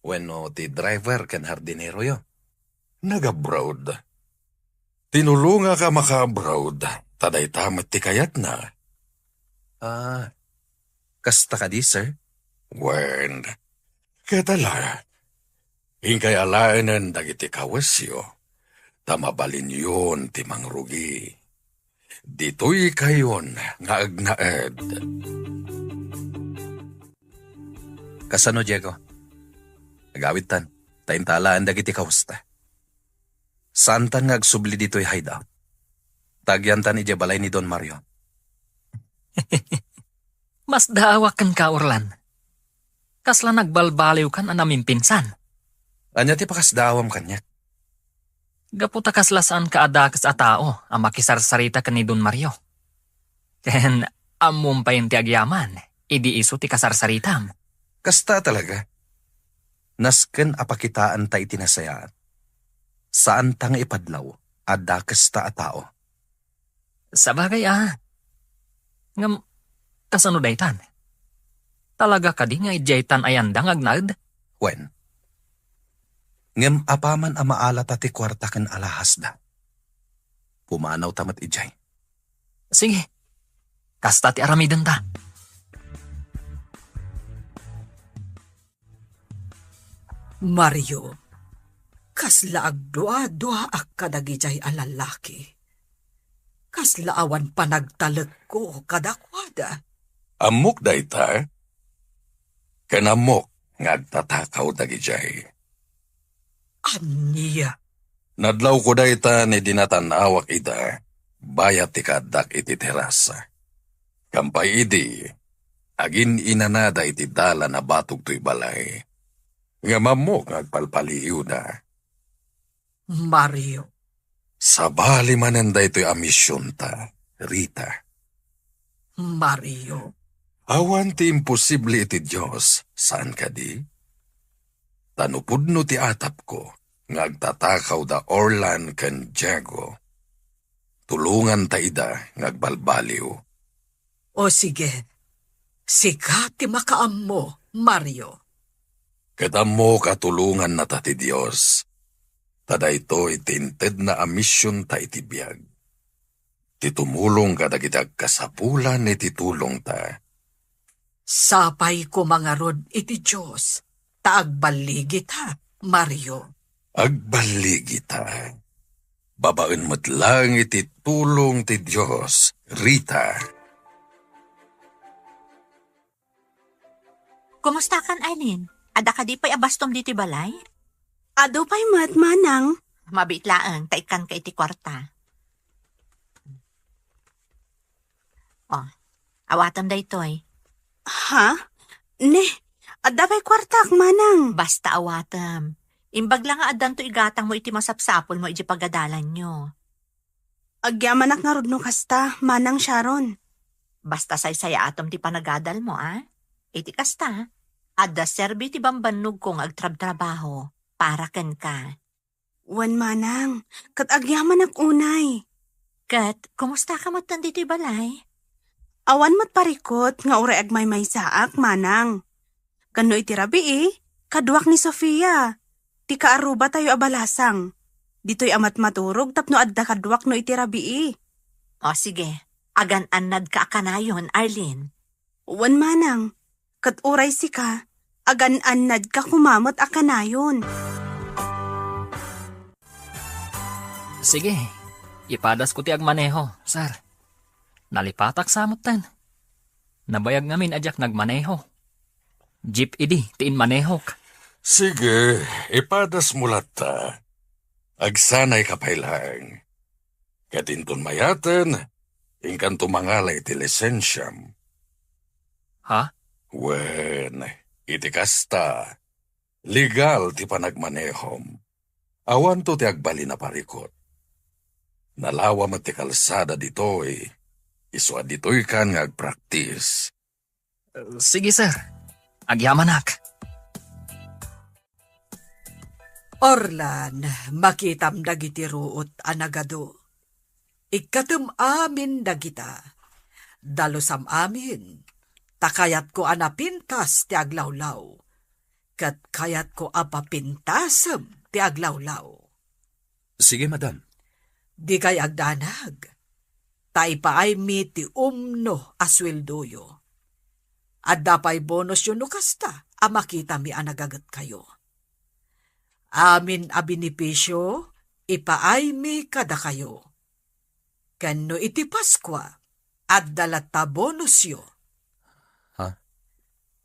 Wenno ti driver ken hardineroyo? Nag-abroad. Tinulongak a maka-abroad, ta dayta met ti kayatna. Ah, kasta kadi, sir? Wen, ket ala, inkay alaenen dagiti kawesyo, ta mabalinyon ti mangrugi. Ditoykayon nga agnaed. Kasano, Diego? Agawidtan, ta inta alaen dagiti kawesta. Saantan nga agsubli ditoy hideout. Ta agyantan idiay balay ni Don Mario. Masdaawak kenka, Orlan. Kasla nagbalbaliwkan a namimpinsan. Ania ti pakasdaawam kaniak? Gapu ta kasla saanka a dakes a tao a makisarsarita ken ni Don Mario. Ken ammom pay ti agyaman, idi isu ti kasarsaritam. Kasta talaga. Nasken a pakitaanta iti nasayaat. Saanta nga ipadlaw a dakesta a tao. Sabagay a. Ngem, kasano daytan? Talaga kadi nga idiaytan ayanda nga agnaed? Wen. Ngem apaman a maalata ti kuarta ken alahasda, pumanawta met idiay. Sige. Kasta ti aramidenta. Mario, kasla agdua-duaak kadagidiay a lallaki. Kasla awan panagtalekko kadakuada. Ammok dayta, ken ammok nga agtatakaw dagidiay. Ania? Nadlawko dayta ni dinatan-awak ida, bayat ti kaaddak iti terasa. Kampay idi, agin-inanada iti dalan a batog toy balay. Ngem ammok nga agpalpaliiwda. Mario. Sabali manen daytoy a misionta, Rita. Mario. Awan ti imposible iti Dios, saan kadi? Ta no pudno ti atapko nga agtatakaw da Orlan ken Diego, tulonganta ida nga agbalbaliw. O sige, sika ti makaammo, Mario. Ket ammok a tulongannata ti Dios, ta daytoy ti intedna a misionta iti biag. Ti tumulong kadagiti agkasapulan iti tulongta. Sapay koma ngarud iti Dios, ta agballigita, Mario. Agballigita. Babaen met laeng iti tulong ti Dios, Rita. Kumustakan, Arlene? Adda kadi pay a bastom ditoy balay? Adu pay met, manang. Mabiit laeng, ta ikkanka iti kuarta. Oh, awatem daytoy. Ha? Ne, adda pay kuartak, manang. Basta awatem. Imbag la nga addanto igatangmo iti masapsapulmo iti pagadalanyo. Agyamanak ngarud no kasta, Manang Sharon. Basta saysayaatem ti panagadalmo, a? Iti kasta, adda serbi ti bambannogko nga agtrabtrabaho para kenka. Wen, manang, ket agyamanak unay. Ket kumustaka metten ditoy balay? Awan met parikut nga uray agmaymaysaak, manang. Ken no iti rabii, kaduak ni Sofia, ti kaarrubatayo a balasang. Ditoy a matmaturog tapno adda kaduak no iti rabii. O sige, agan-annadka a kanayon, Arlene. Wen, manang, ket uray sika, agan-annadka koma met a kanayon. Sige, ipadasko ti agmaneho, sir. Nalipatak sa metten. Nabayag ngamin a diak nagmaneho. Jeep idi ti immanehok. Sige, ipadasmo latta. Agsanayka pay laeng. Ket inton mayaten, inkanto mangala iti lisensiam. Ha? Wen, iti kasta, legal ti panagmanehom. Awanto ti agbalin a parikut. Nalawa met ti kalsada ditoy, isu a ditoykan nga agpraktis. Sige, sir. Agyamanak. Orlan, makitam dagiti ruot a nagadu. Ikkatem amin dagita. Dalusam amin, ta kayatko a napintas ti aglawlaw, ket kayatko a papintasem ti aglawlaw. Sige, madam. Dikay agdanag, ta ipaaymi ti umno a sueldoyo. Adda pay bonusyo no kasta a makitami a nagagetkayo. Amin a benepisio ipaaymi kadakayo. Ken no iti Paskua, adda latta bonusyo. Ha?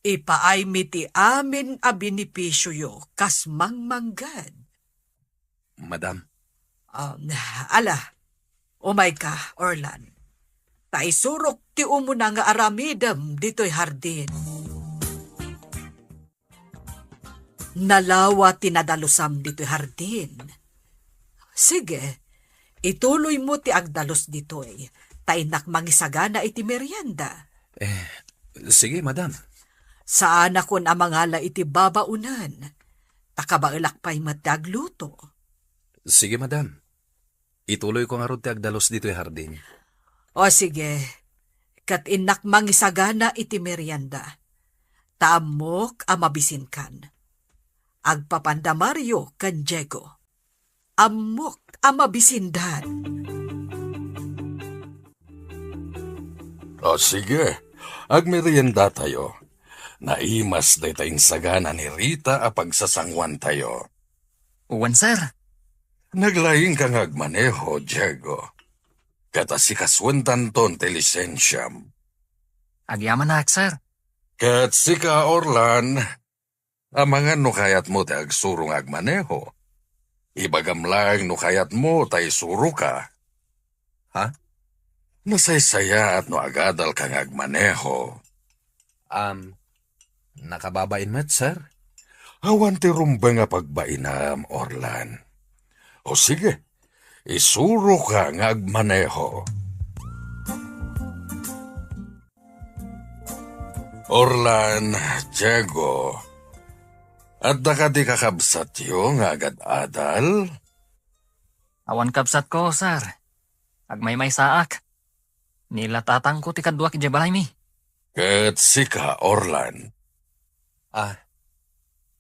Ipaaymi ti amin a benepisioyo kas mangmangged. Madam. Um, ala, umayka, Orlan. Ta isurok ti umuna nga aramidem ditoy hardin. Nalawa ti nadalusam ditoy hardin. Sige, ituloymo ti agdalus ditoy, ta innak mangisagana iti merienda. Eh, sige, madam. Saanakon a mangala iti babaonen, ta kabaelak pay met ti agluto. Sige, madam. Ituloyko ngarud ti agdalus ditoy hardin. O sige, ket innak mangisagana iti merienda. Ta ammok a mabisinkan. Agpapanda Mario ken Diego. Ammok a mabisindan. O sige, agmeriendatayo. Naimas dayta insagana ni Rita a pagsasanguantayo. Wen, sir. Naglaingka nga agmaneho, Diego. Ket asikasuentanton ti lisensiam. Agyamanak, sir. Ket sika, Orlan, amangan no kayatmo ti agsuro nga agmaneho. Ibagam laeng no kayatmo ta isuroka. Ha? Nasaysayaat no agadalka nga agmaneho. Am, nakababain met, sir? Awan ti rumbeng a pagbainam, Orlan. O sige, isuroka nga agmaneho. Orlan, Diego, adda kadi kakabsatyo nga agad-adal? Awan kabsatko, sir. Agmaymaysaak. Ni la tatangko ti kaduak idiay balaymi. Ket sika, Orlan? Ah,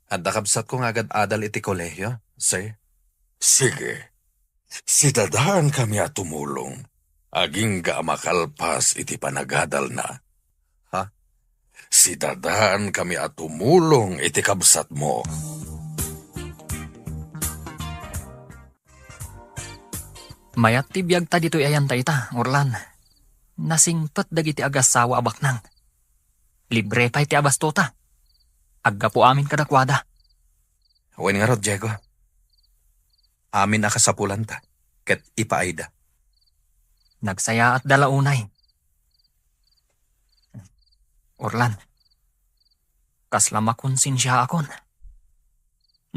adda kabsatko nga agad-adal iti kolehio, sir. Sige. Sidadaankami a tumulong. Agingga a makalpas iti panagadalna. Ha? Sidadaankami a tumulong iti kabsatmo. Mayat ti biagta ditoy ayanta ita, Orlan. Nasingpet dagiti agassawa a baknang. Libre pay ti abastota. Aggapu amin kadakuada. Wen ngarud, Diego. Amin a kasapulanta, ket ipaayda. Nagsayaatda la unay. Orlan, kasla makonsensiaakon.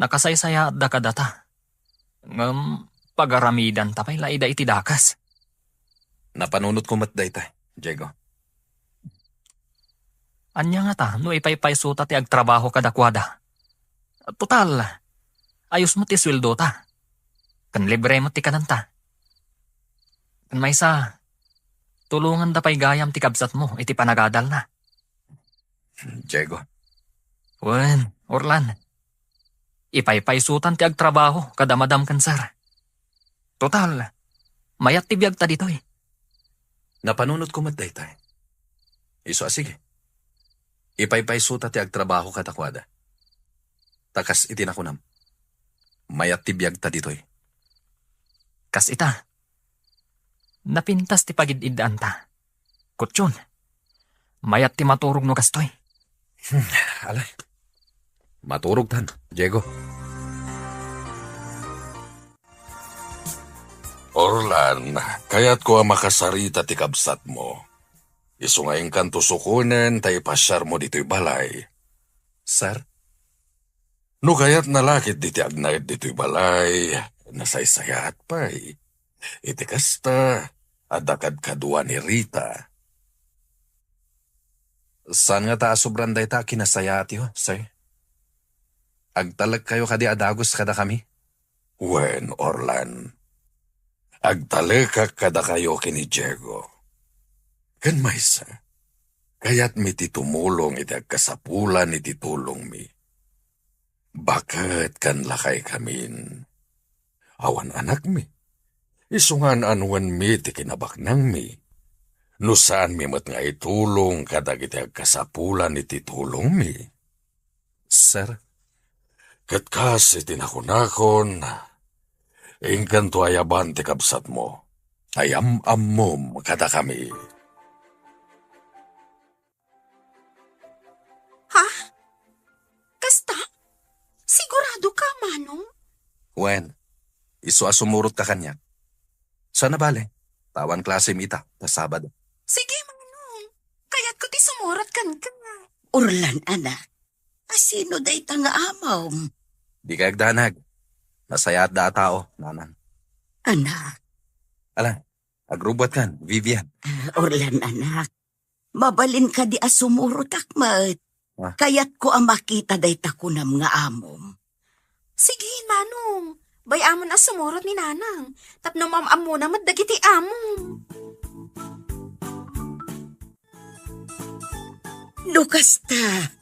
Nakasaysayaatda kadata. Ngem pagaramidanta pay la ida iti dakes. Napanunotko met dayta, Diego. Ania ngata no ipaypaysuta ti agtrabaho kadakuada? Total, ayos met ti sueldota. Ken libre met ti kanenta. Ken maysa, tulonganda pay gayam ti kabsatmo iti panagadalna. Diego. Wen, Orlan. Ipaypaysutan ti agtrabaho kada madam ken sir. Total, mayat ti biagta ditoy. Napanunotko met daytoy. Isu a sige. Ipaypaysuta ti agtrabaho kadakuada. Ta kas iti nakunam, mayat ti biagta ditoy. Kas ita, napintas ti pagid-iddaanta. Kutyon, mayat ti maturog no kastoy. Hmm, alay. Maturogtan, Diego. Orlan, kayatko a makasarita ti kabsatmo. Isu nga inkanto sukonen ta ipasiarmo ditoy balay. Sir? No kayatna la ketdi ti agnaed ditoy balay, nasaysayaat pay. Iti kasta, adda kadkadua ni Rita. Saan ngata a sobran dayta a kinasayaatyo, sir? Agtalekkayo kadi a dagus kadakami? Wen, Orlan. Agtalekak kadakayo ken ni Diego. Ken maysa, kayatmi ti tumulong iti agkasapulan iti tulongmi. Baket ken lakaykamin. Awan anakmi. Isu nga an-anuenmi ti kinabaknangmi. No saanmi met nga itulong kadagiti agkasapulan iti tulongmi. Sir? Ket kas iti nakunakon, inkanto ayaban ti kabsatmo. Ay am-ammom kadakami. Ha? Kasta? Sigurado ka, Manong? Wen, isu a sumurot ka kaniak. Saan a bale, ta awan klasem ita, ta Sabado. Sige, Manong. Kayatko ti sumurot kenka. Orlan, anak. Asino dayta nga amom? Di kay agdanag. Nasayaat da a tao, nanang. Anak. Ala, agrubbuatkan, Vivian. Ah, Orlan, anak. Mabalin kadi a sumurotak met? Ah. Kayatko a makita dayta kunam nga amom. Sige, Manong. Bay-amon a sumurot ni Nanang. Tapno maam-ammona met dagiti amom. No kasta,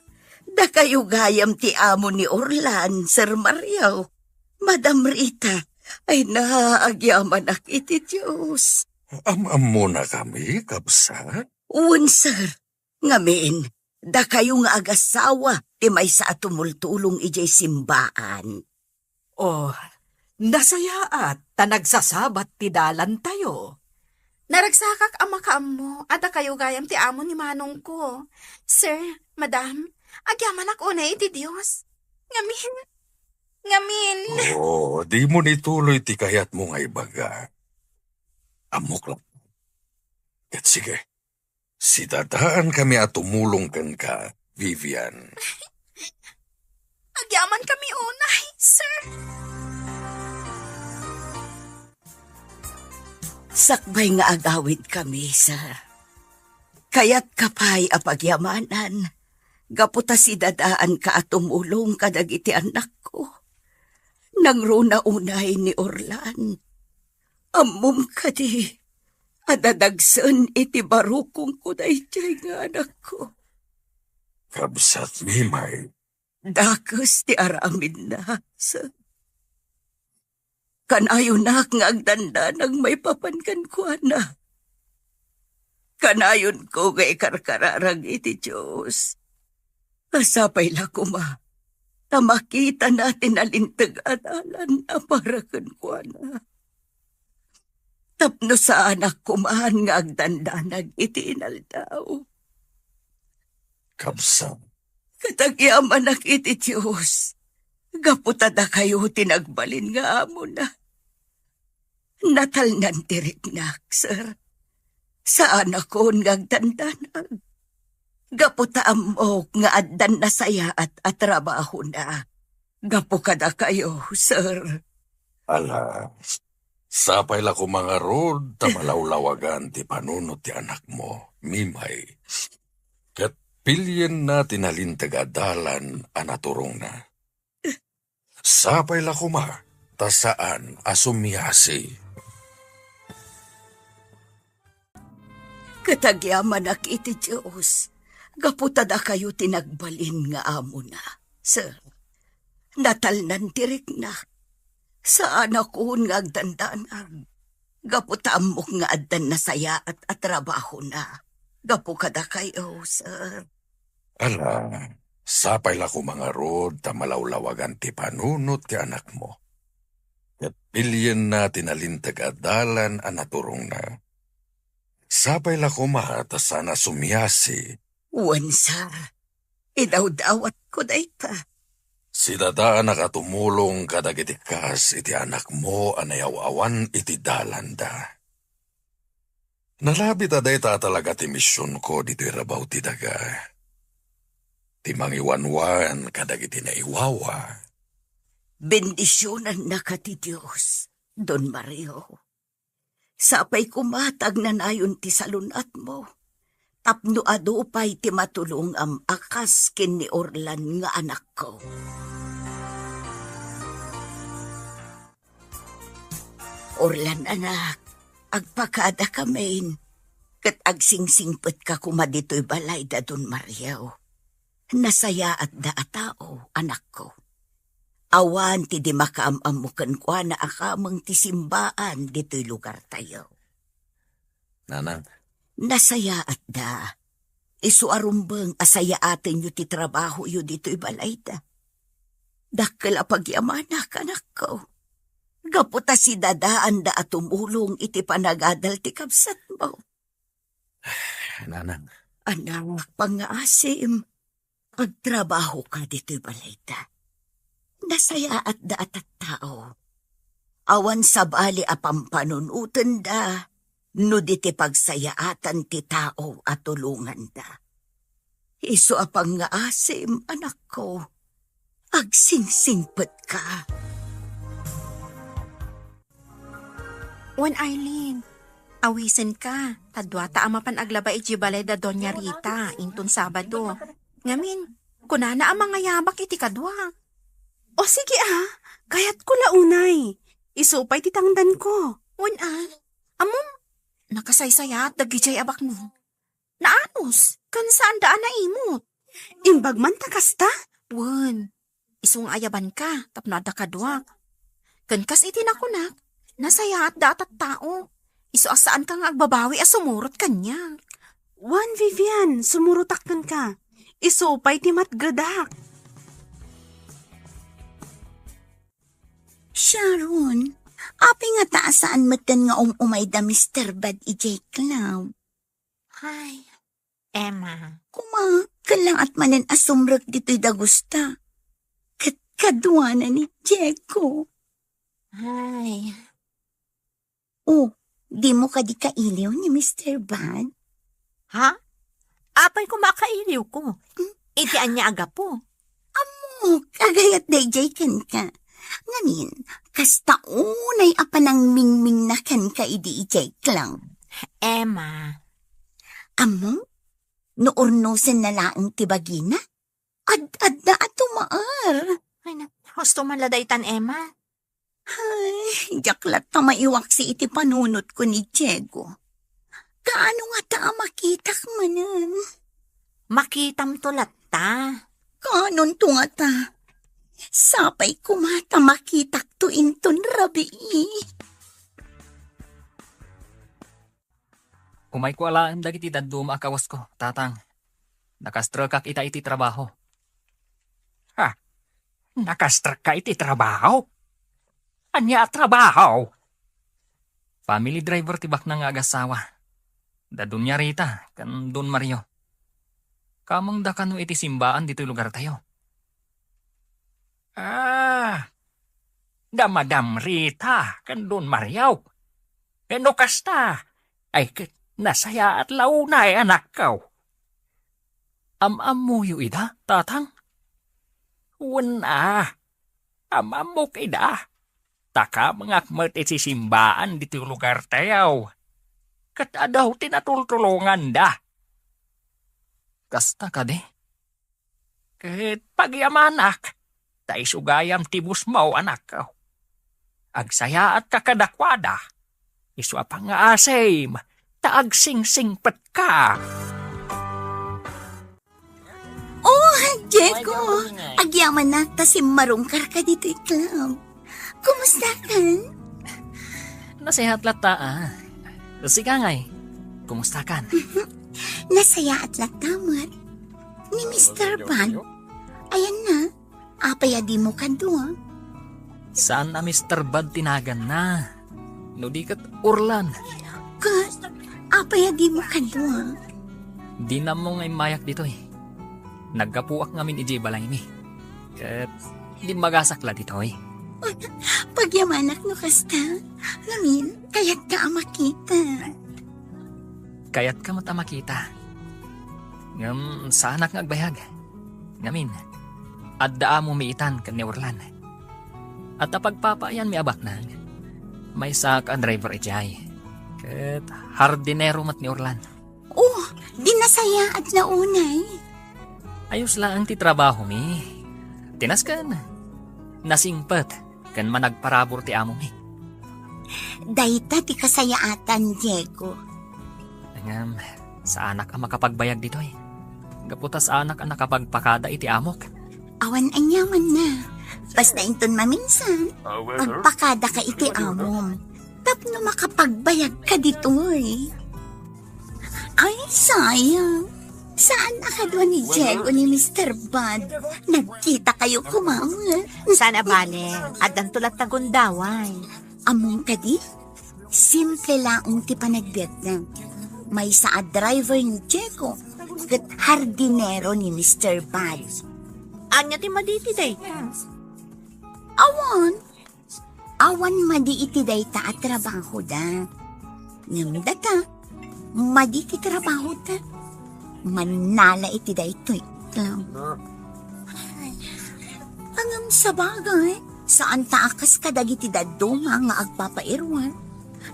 dakayo gayam ti amo ni Orlan, Sir Mario. Madam Rita, ay na, agyamanak iti Dios. Am-ammona kami, kabsat? Wen, sir. Ngamin, dakayo nga agasawa ti maysa a tumultulong idiay simbaan. Oh, nasayaat ta nagsasabat ti dalantayo. Naragsakak a makaammo a dakayo gayam ti amo ni manongko. Sir, madam, agyamanak unay iti Dios. Ngamin, ngamin. Oh, dimo ituloy ti kayatmo nga ibaga. Ammok la. Ket sige, sidadaan kami a tumulong kenka, Vivian. Agyaman kami unay, sir. Sakbay nga agawid kami, sir. Kayatka pay a pagyamanan, gapu ta sidadaanka a tumulong kadagiti annakko. Nangruna unay ni Orlan. Ammom kadi a dadagsen iti barukongko daydiay nga anakko. Kabsat, Mimay. Dakes ti aramidna, sir. Kanayonak nga agdandanag maipapan kenkuana. Kanayonko nga ikarkararag iti Dios. Sapay la koma ta makitana ti nalinteg a dalan a para kenkuana. Tapno saanak koman nga agdandanag iti inaldaw. Kabsat. Ket agyamanak iti Dios, gapu ta dakayo ti nagbalin nga amona. Natalnan ti riknak, sir. Saanakon nga agdandanag. Gapu ta ammok nga addan nasayaat a trabahona gapu kadakayo, sir. Ala, sapay la koma ngarud ta malawlawagan ti panunot ti anakmo, Mimay. Ket Pilienna ti nalinteg a dalan a naturongna. Sapay la koma ta saan a sumiasi. Ket agyamanak iti Dios, gapu ta dakayo ti nagbalin nga amona. Sir, natalnan ti rikna. Saanakon nga agdandanag, gapu ta ammok nga addan nasayaat a trabahona gapu kadakayo, sir. Ala, sapay la koma ngarud ta malawlawagan ti panunot ti anakmo. Ket pilienna ti nalinteg a dalan a naturongna. Sapay la koma ta saan a sumiasi. Wen, sir. Idawdawatko dayta. Sidadaanak a tumulong kadagiti kas iti anakmo a nayaw-awan iti dalanda. Nalabit a dayta a talaga ti misionko ditoy rabaw ti daga. Ti mangiwanwan kadagiti naiwawa. Bendisionannaka ti Dios, Don Mario. Sapay koma ta agnanayon ti salun-atmo, tapno adu pay ti matulongam a kas ken ni Orlan nga anakko. Orlan, anak, agpakadakamin, ket agsingsingpetka koma ditoy balayda, Don Mario. Nasayaatda a tao, anakko. Awan ti di makaam-ammo kenkuana a kameng ti simbaan ditoy lugartayo. Nanang. Nasayaatda. Isu a rumbeng a sayaatenyo ti trabahoyo ditoy balayda. Dakkel a pagyamanak, anakko. Gapu ta sidadaanda a tumulong iti panagadal ti kabsatmo. Nanang. Anak, pangngaasim, agtrabahoka ditoy balayda. Nasayaatda a tattao. Awan sabali a pampanunotenda no di ti pagsayaatan ti tao a tulonganda. Isu a pangngaasim, anakko, agsingsingpetka. Wen, Eileen, awisenka, ta duata a mapan aglaba idiay balay da Doña Rita inton Sabado. Ngamin, kunana a mangayabak iti kadua. O sige a, kayatko la unay. Isu pay ti tangdanko. Wen a, ammom, nakasaysayaat dagidiay a baknang. Naanus, ken saanda a naimut. Imbag man ta kasta? Wen, isu nga ayabanka tapno adda kaduak. Ken kas iti nakunak, nasayaatda a tattao. Isu a saanka nga agbabawi a sumurot kaniak. Wen, Vivian, sumurotak kenka. Isu pay ti matgedak. Sharon, apay ngata a saan metten nga um-umay da Mister Bad idiay club? Ay, Emma. Koma, ket la-at manen a sumrek ditoy dagusta. Ket kaduana ni Diego. Ay. Oh, dimo kadi kailiw ni Mister Bad? Ha? Apay koma a kailiwko? Hmm? Iti ania a gapu? Ammok, agayat daydiay kenka. Ngamin, kasta unay a panangmingmingna kenka idi idiay club. Emma. Ammom, no urnosenna laeng ti bagina, ad-adda a tumaer. Ay, na, husto man la daytan, Emma. Ay, diak latta maiwaksi iti panunotko ni Diego. Kaano ngata a makitak manen? Makitamto latta. Kaanonto ngata? Sapay koma ta makitakto inton rabii. Umayko alaem dagiti dadduma a kawasko, Tatang. Nakastrekak ita iti trabaho. Ha? Nakastrekka iti trabaho? Ania a trabaho? Family driver ti baknang nga agasawa. Da Doña Rita ken Don Mario. Kamengda kano iti simbaan ditoy lugartayo. Ah, da Madam Rita ken Don Mario. Wenno kasta, ay ket nasayaat la unay, anakko. Am-ammoyo ida, Tatang? Wen a, am-ammok ida. Ta kamengak met iti simbaan ditoy lugartayo. Ket adu ti natultulonganda. Kasta kadi? Ket pagyamanak, ta isu gayam ti busmo, anakko. Agsayaatka kadakuada, isu a pangngaasim, ta agsingsingpetka. Oh, Diego! Agyamanak ta simmarungkarka ditoy club. Kumustakan? Nasayaat latta, ah. Sika ngay, kumustakan? Nasayaat latta met. Ni Mister Bad. Ayan na, apay a dimo kadua? Saan a Mister Bad ti naganna. No di ket Orlan. Ket, apay a dimo kadua? Di nammo nga immayak ditoy. Naggapuak ngamin idiay balaymi. Ket, dimmagasak la ditoy. Pagyamanak no kasta. Ngamin, kayatka a makita. Kayatka met a makita. Ngem, saanak nga agbayag. Ngamin, adda amomi itan ken ni Orlan. Adda pagpapaayanmi a baknang. Maysaak a driver idiay. Ket hardinero met ni Orlan. Oh, di nasayaat la unay. Ayos laeng ti trabahomi. Tinasken. Nasingpet ken managparabur ti amomi. Dayta ti kasayaatan, Diego. Ngem, saanak a makapagbayag ditoy. Gapu ta saanak a nakapagpakada iti amok. Awan aniamanna. Basta inton maminsan, agpakadaka iti amom. Tapno makapagbayagka ditoy. Ay, sayang. Saan a kadua ni Diego ni Mister Bad? Nagkitakayo koma. Saan a bale, addanto latta gundaway. Ammom kadi? Simple laeng ti panagbiagna. Maysa a driver ni Diego, ket hardinero ni Mister Bad. Ania ti madi iti dayta? Awan. Awan madi iti dayta a trabahoda. Ngem data, madi ti trabahoda. Mannala iti daytoy. Ngem sabagay, saan ta a kas kadagiti dadduma nga agpapairuan.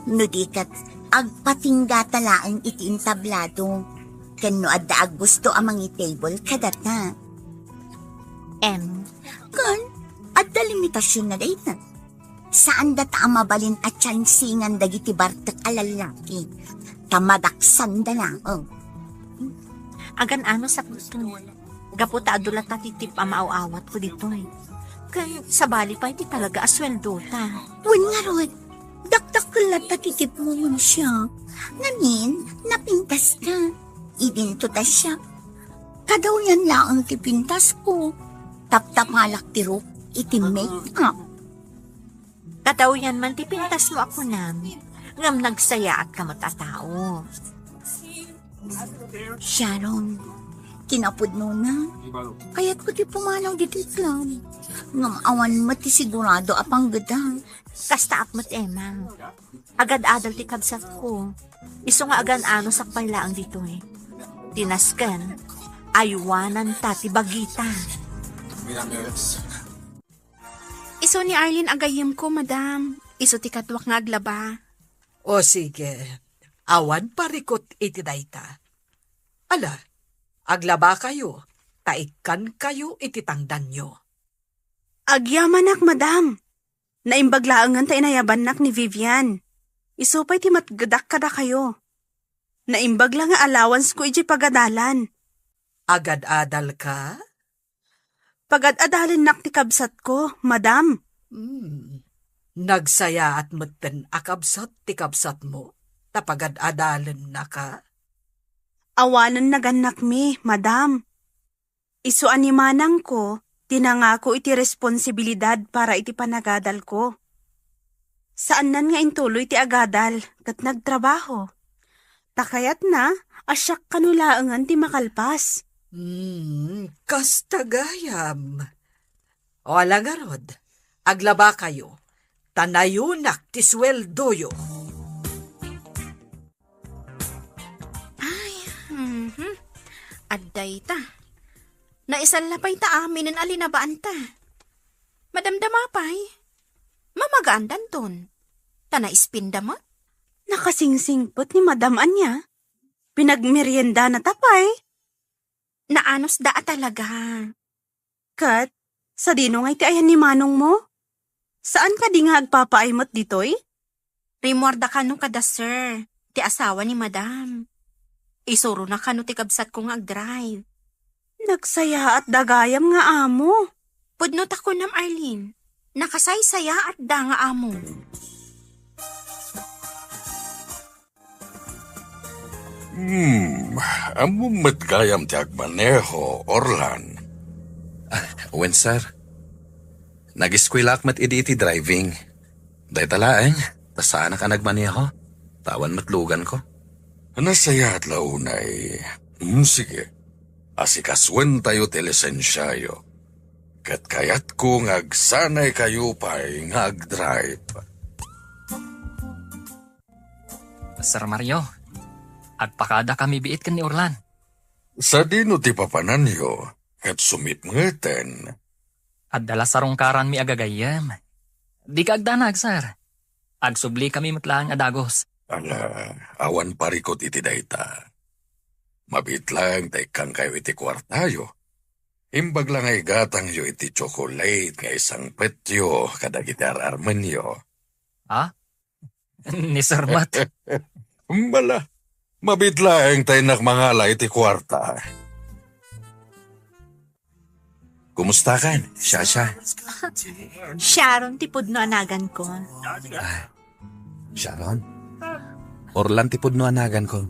No di ket, agpatinggata laeng iti entablado. Ken no adda aggusto a mangi-table kadata. Em. Ken, adda limitasion na dayta. Saan data a mabalin a tiansingan dagiti bartek a lallaki, ta madaksanda laeng. Agan-ano sakbay. Gapu ta adu latta ti tip a maaw-awatko ditoy. Ken sabali pay ti talaga a sueldota. Wen ngarud, dakdakkel latta ti tipmo ngem siak. Ngamin, napintaska. Idinto ta siak. Kadawyan laeng ti pintasko. Taptapalak ti ruk iti make-up. Kadawyan man ti pintasmo a kunam, ngem nagsayaatka met a tao. Sharon, kinapudnona, kayatko ti pumanaw ditoy club. Ngem awan met ti sigurado a panggeda. Kastaak met, Emma. Agad-adal ti kabsatko. Isu nga agan-ano sakbay laeng ditoy. Ti nasken, aywananta ti bagita. Isu ni Arlene a gayyemko, madam. Isu ti kaduak nga aglaba. O sige, awan parikut iti dayta. Ala, aglabakayo, ta ikkankayo iti tangdanyo. Agyamanak, madam. Naimbag laengen ta inayabannak ni Vivian. Isu pay ti matgedak kadakayo. Naimbag la nga allowanceko idiay pagadalan. Agad-adalka? Pagad-adalennak ti kabsatko, madam. Hmm. Nagsayaat metten a kabsat ti kabsatmo, ta pagad-adalennaka? Awanen nagannakmi, madam. Isu a ni manangko ti nangako iti responsibilidad para iti panagadalko. Saannan nga intuloy ti agadal ket nagtrabaho. Ta kayatna a siak kano laengen ti makalpas. Hmm, kasta gayam. O ala ngarud, aglabakayo, ta nayunak ti sueldoyo. Ay, mhm. Adda ita. Naisalla pay ta aminen a linabaanta. Madamdama pay. Mamagaan danton. Ta naispinda met. Nakasingsingpet ni Madam ania? Pinagmeriendana ta pay? Naanusda a talaga. Ket, sadino nga iti ayan ni manongmo? Saan kadi nga agpapaay met ditoy? Rimmuarda kano kada sir, ti asawa ni madam. Isurona kano ti kabsatko nga agdrive. Nagsayaatda gayam nga amo. Pudno ta kunam, Arlene. Nakasaysayaatda nga amo. Hmm, ammom met gayam ti agmaneho, Orlan? Ah, wen, sir. Nag-eskuelaak met idi iti driving. Dayta laeng, ta saanak a nagmaneho, ta awan met luganko. Nasayaat la unay. Hmm, sige. Asikasuentayo ti lisensiayo. Ket kayatko nga agsanaykayo pay nga agdrive. Sir Mario, agpakadakami biit ken ni Orlan. Sadino ti papananyo? Ket sumipngeten. Adda la sarungkaranmi a gagayyem. Dika agdanag, sir. Agsublikami met laeng a dagus. Ala, awan parikut iti dayta. Mabiit laeng ta ikkankayo iti kuartayo. Imbag la nga igatangyo iti tsokolate nga isangpetyo kadagiti ar-armenyo. Ha? Ni Sir Mat. Bala, mabiit laeng ta innak mangala iti kuarta. Kumustakan, Shasha? Sharon ti pudno a naganko. Ah, Sharon? Orlan ti pudno a naganko.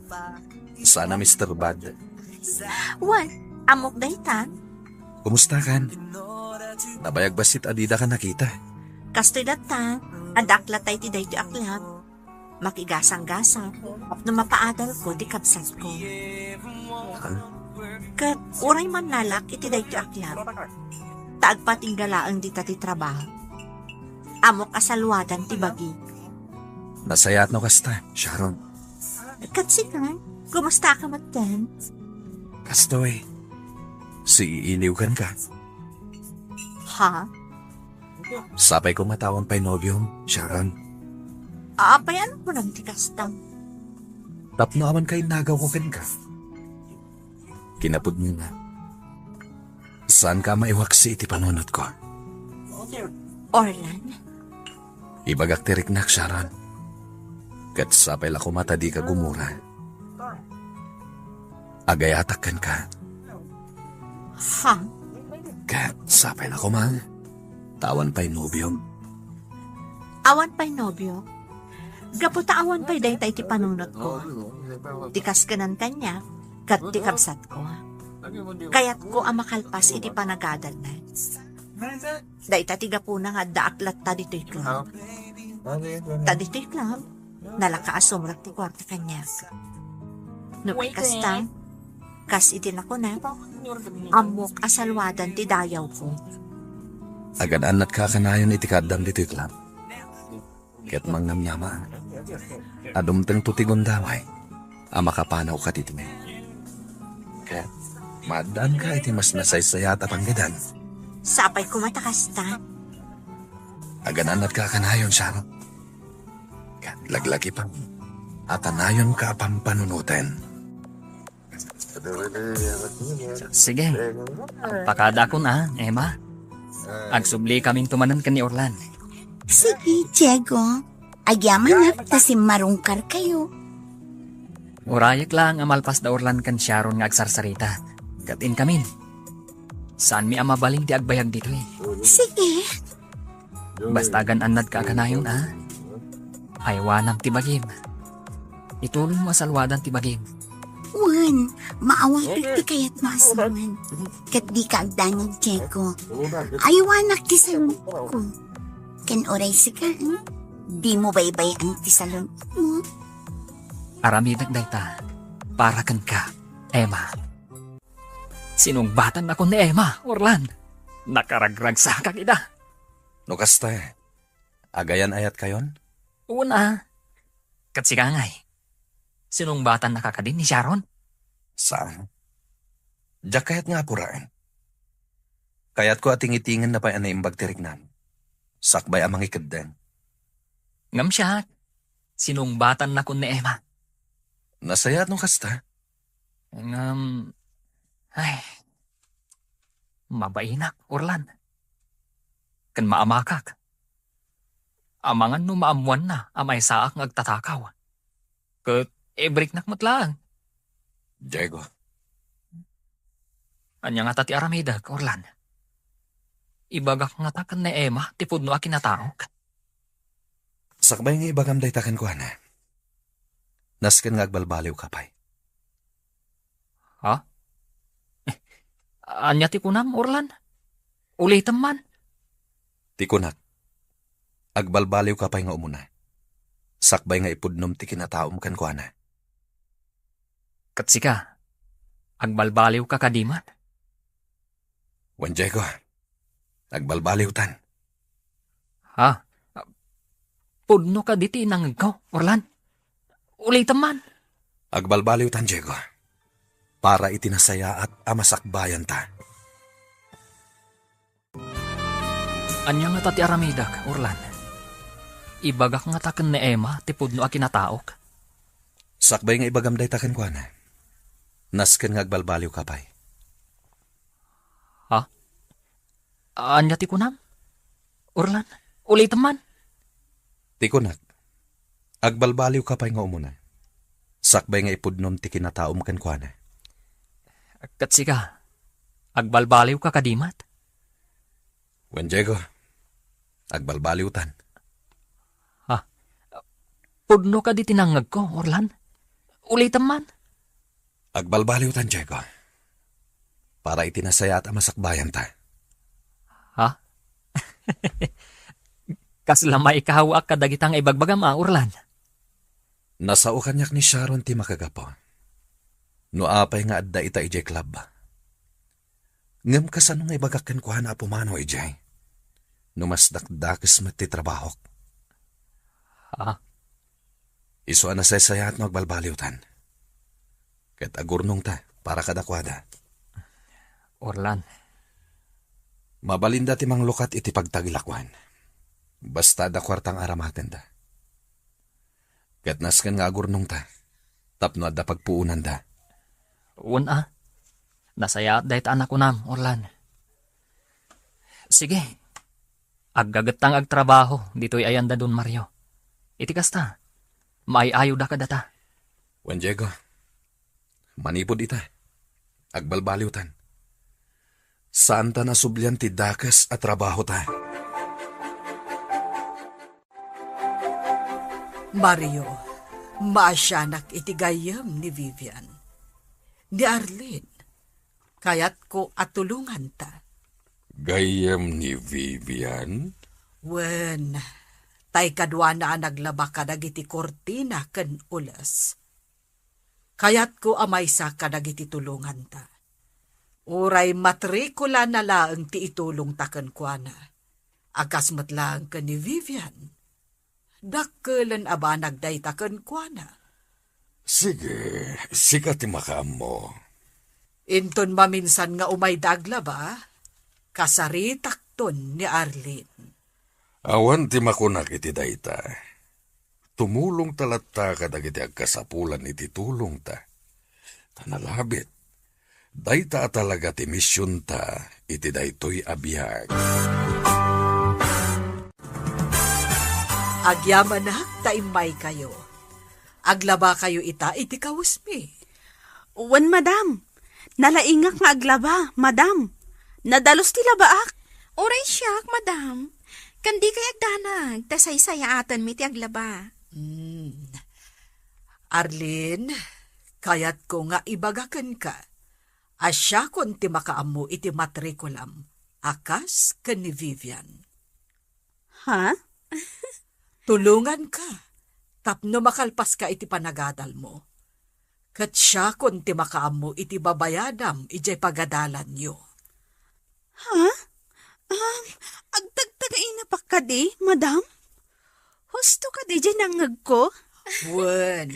Sana, Mister Bad. Wen, ammok daytan. Kumustakan? Nabayag bassit a didaka nakita. Kastoy latta, adda ak latta iti daytoy a club. Makigasanggasang, tapno mapaadalko ti kabsatko. Ket uray mannalak iti daytoy a club, ta agpatingga laeng dita ti trabaho. Ammok a saluadan ti bagi. Nasayaat no kasta, Sharon. Ket sika, kumusta ka met ken? Kastoy, siiiliw kenka. Ha? Sapay koma ta awan pay nobiom, Sharon. Apay, ano kunam ti kasta? Tapno awan kainnagawko kenka. Kinapudnona, saanka a maiwaksi iti panunotko. Orlan? Ibagak ti riknak, Sharon. Ket sapay la koma ta dika gumura. Agayatak kenka. Ha? Ket sapay la koma ta awan pay nobiom. Awan pay nobio? Gapu ta awan pay dayta iti panunotko. Ti kas ken kaniak, ket ti kabsatko. Kayatko a makalpas iti panagadalna. Dayta ti gapuna nga addaak latta ditoy club. Ta ditoy club, nalaka a sumrek ti kuarta kaniak. No kasta, kas iti nakunak, ammok a saluadan ti dayawko. Agan-annatka a kanayon iti kaaddam ditoy club. Ket mangnamnama a dumtengto ti gundaway a makapanaw kaditoy. Ket maaddaanka iti mas nasaysayaat a panggedan. Sapay koma ta kasta. Agan-annatka a kanayon, Sharon. Ket laglagipan a kanayonka a pampanunoten. Sige. Agpakadakon a, Emma. Agsubli kaminto manen ken ni Orlan. Sige, Diego. Agyamanak ta simmarungkarkayo. Urayek laeng a malpas da Orlan ken Sharon nga agsarsarita. Ket inkamin. Saanmi a mabalin ti agbayag ditoy. Sige. Basta agan-annadka a kanayon, a? Aywanam ti bagim. Itulongmo a saluadan ti bagim. Wen, maawatek ti kayatmo a sawen. Ket dika agdanag, Diego. Aywanak ti salunko. Ken uray sika, eh? Dimo baybay-an ti salunko. Aramidek dayta para kenka, Emma. Sinungbatannakon ni Emma, Orlan. Nakaragragsakak ida. No kasta, agayan-ayatkayon? Wen a. Ket sika ngay, sinungbatannaka kadi ni Sharon? Saan. Diak kayat nga apuraen. Kayatko a tingitingenna pay a naimbag ti riknam. Sakbay a mangikeddeng. Ngem siak, sinungbatannakon ni Emma. Nasayaat no kasta. Ngem, Ay, mabainak, Orlan. Ken maamakak. Amangan no maammoanna a maysaak nga agtatakaw. Ket ibriknak met laeng. Diego. Ania ngata ti aramidek, Orlan? Ibagak ngata ken ni Emma ti pudno a kinataok. Sakbay nga ibagam dayta kenkuana, nasken nga agbalbaliwka pay. Ha? Ania ti kunam, Orlan? Ulitem man. Ti kunak, agbalbaliwka pay nga umuna, sakbay nga ipudnom ti kinataom kenkuana. Ket sika, agbalbaliwka kadi man? Wen, Diego, agbalbaliwtan. Ha? Pudno kadi ti nangngegko, Orlan? Ulitem man. Agbalbaliwtan, Diego, para iti nasayaat a masakbayanta. Ania ngata ti aramidek, Orlan? Ibagak ngata ken ni Emma ti pudno a kinataok. Sakbay nga ibagam dayta kenkuana, nasken nga agbalbaliwka pay. Ha? Ania ti kunam? Orlan, ulitem man. Ti kunak, agbalbaliwka pay nga umuna, sakbay nga ipudnom ti kinataom kenkuana. Ket sika, agbalbaliwka kadi met? Wen, Diego, agbalbaliwtan. Ha? Pudno kadi ti nangngegko, Orlan? Ulitem man. Agbalbaliwtan, Diego, para iti nasayaat a masakbayanta. Ha? Kasla maikawaak kadagita nga ibagbagam a, Orlan? Nasao kaniak ni Sharon ti makagapu. No apay nga adda ita idiay club. Ngem kasano nga ibagak kenkuana a pumanaw idiay, no mas dakdakes met ti trabahok? Ha? Isu a nasaysayaat no agbalbaliwtan. Ket agurnongta para kadakuada. Orlan. Mabalinda ti manglukat iti pagtagilakuan. Basta adda kuarta nga aramatenda. Ket nasken nga agurnongta, tapno adda pagpuonanda. Wen a, nasayaat dayta a nakunam, Orlan. Sige, aggagetta nga agtrabaho ditoy ayan da Don Mario. Iti kasta, maay-ayoda kadata. Wen, Diego, manipud ita, agbalbaliwtan. Saanta nasublian ti dakes a trabahota. Mario, maasianak iti gayyem ni Vivian. Ni Arlene, kayatko a tulonganta. Gayyem ni Vivian? Wen, tay kaduana a naglaba kadagiti kurtina ken ules. Kayatko a maysa kadagiti tulonganta. Uray matrikulana laeng ti itulongta kenkuana, a kas met laeng ken ni Vivian. Dakkelen a banag dayta kenkuana. Sige, sika ti makaammo. Inton maminsan nga umayda aglaba, kasaritakton ni Arlene. Awan ti makunak iti dayta. Tumulongta latta kadagiti agkasapulan iti tulongta. Ta nalabit, dayta a talaga ti misionta iti daytoy a biag. Agyamanak ta immaykayo. Aglabakayo ita iti kawesmi. Wen, madam. Nalaingak nga aglaba, madam. Nadalus ti labaak. Uray siak, madam. Ken dikay agdanag, ta saysayaatenmi ti aglaba. Hmm. Arlene, kayatko nga ibaga kenka a siakon ti makaammo iti matrikulam a kas ken ni Vivian. Ha? Tulonganka tapno makalpaska iti panagadalmo. Ket siakon ti makaammo iti babayadam idiay pagadalanyo. Ha? Um, agtagtagainapak kadi, madam? Husto kadi diay nangngegko? Wen,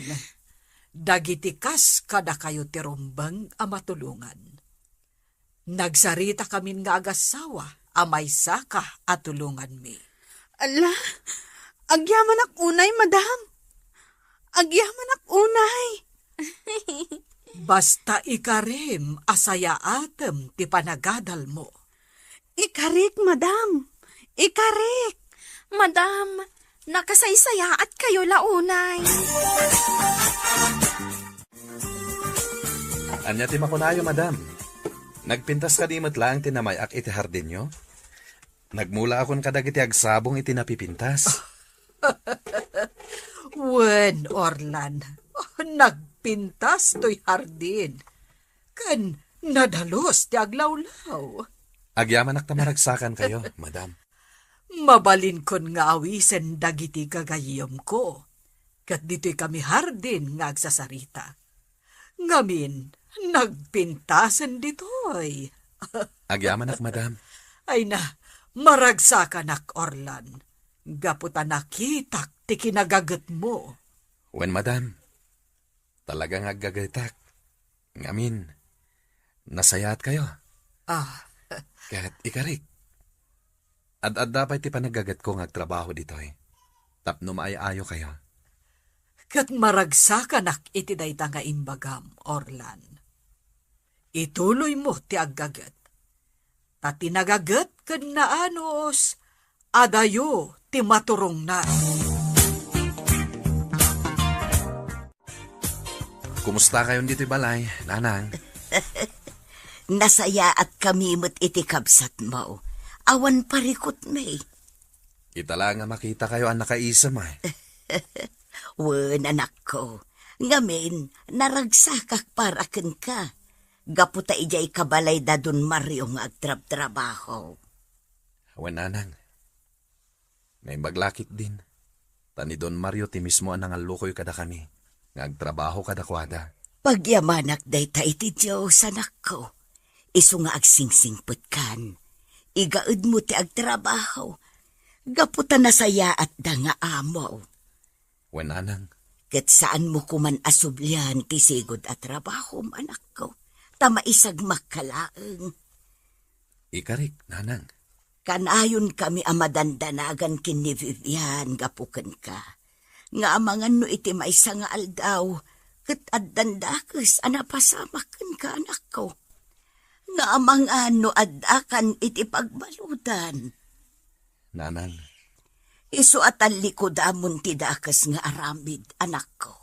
dagiti kas kadakayo ti rumbeng a matulongan. Nagsaritakamin nga agassawa a maysaka a tulonganmi. Ala, agyamanak unay, madam. Agyamanak unay. Basta ikarim a sayaatem ti panagadalmo. Ikarik, madam. Ikarik. Madam, nakasaysayaat kayo la unay. Ania ti makunayo, madam? Nagpintas kadi met laeng ti namay-ak iti hardinyo? Nagmulaakon kadagiti agsabong iti napipintas. Wen, Orlan, nagpintas toy hardin. Ken nadalus ti aglawlaw. Agyamanak ta maragsakankayo, madam. Mabalinkon nga awisen dagiti gagayyemko, ket ditoy kami hardin nga agsasarita. Ngamin, nagpintasen ditoy. Agyamanak, madam. Ay na, maragsakanak, Orlan. Gapu ta nakitak ti kinagagetmo. Wen, madam. Talaga nga aggagetak. Ngamin, nasayaatkayo. Ah. Ket ikarik, ad-adda pay ti panaggagetko nga agtrabaho ditoy, tapno maay-ayokayo. Ket maragsakanak iti dayta nga imbagam, Orlan. Ituloymo ti aggaget. Ta ti nagaget ken naanus, adayo ti maturongna. Kumusta kayon ditoy balay, nanang? Nasayaat kami met iti kabsatmo. Awan parikutmi. Ita la nga makitakayo a nakaisem, ay. Wen, anakko. Ngamin, naragsakak para kenka. Gapu ta idiay kabalay da Don Mario nga agtrabtrabaho. Wen, nanang. Naimbag la ketdin. Ta ni Don Mario ti mismo a nangallukoy kadakami nga agtrabaho kadakuada. Pagyamanak dayta iti Dios, anakko. Isu nga agsingsingpetkan. Igaedmo ti agtrabaho. Gapu ta nasayaatda nga amo. Wen, nanang. Ket saanmo koman a sublian ti sigud a trabahom, anakko. Ta maisagmakka laeng. Ikarik, nanang. Kanayonkami a madandanagan ken ni Vivian gapu kenka. Nga amangan no iti maysa nga aldaw, ket addan dakes a napasamak kenka, anakko. Nga amangan no addakan iti pagbaludan. Nanang. Isu a tallikudamon ti dakes nga aramid, anakko.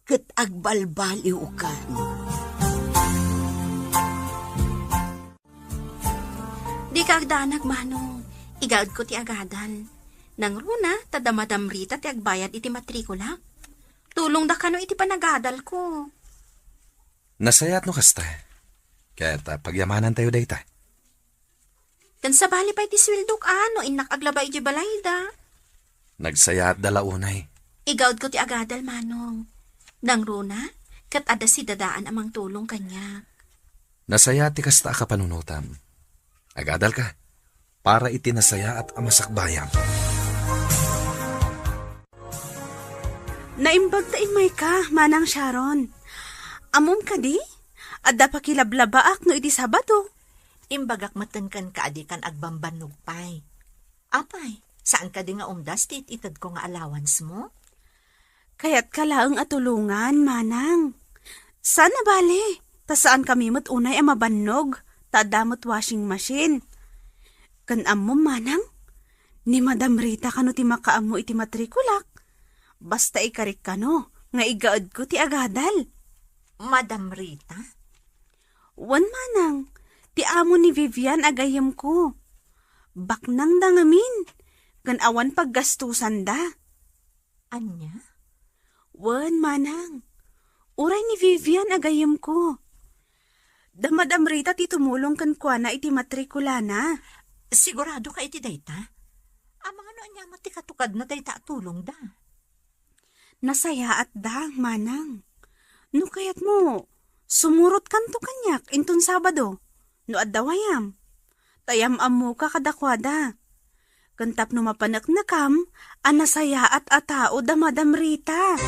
Ket agbalbaliwkan. Dika agdanag, Manong. Igaedko ti agadal. Nangruna, ta da Madam Rita ti agbayad iti matrikulak. Tulongda kano iti panagadalko. Nasayaat no kasta. Ket, ah, pagyamanantayo dayta. Ken sabali pay ti sueldok a no innak aglaba idiay balayda. Nagsayaatda la unay. Igaedko ti agadal, Manong. Nangruna, ket adda sidadaan a mangtulong kaniak. Nasayaat ti kasta a kapanunotam. Agadalka para iti nasayaat a masakbayam. Naimbag ta immayka, Manang Sharon. Ammom kadi? Adda pakilablabaak no idi Sabado. Imbagak metten kenka a dikan agbambannog pay. Apay, saan kadi nga umdas ti it-itedko nga allowance mo? Kayatka laeng a tulongan, Manang. Saan a bale, ta saankami met unay a mabannog, ta adda met washing machine. Ken ammom, Manang, ni Madam Rita kano ti makaammo iti matrikulak. Basta ikarik kano nga igaedko ti agadal. Madam Rita? Wen, Manang, ti amo ni Vivian a gayyemko. Baknangda ngamin, ken awan paggastusanda. Ania? Wen, Manang. Uray ni Vivian a gayyemko. Da Madam Rita ti tumulong kenkuana iti matrikulana. Sigurado ka iti dayta? Amangan no ania met ti katukadna dayta a tulongda. Nasayaatda, Manang. No kayatmo, sumurotkanto kaniak inton Sabado, no adda wayam. Ta yam-ammoka kadakuada. Ken tapno mapaneknekam a nasayaat a tao da Madam Rita.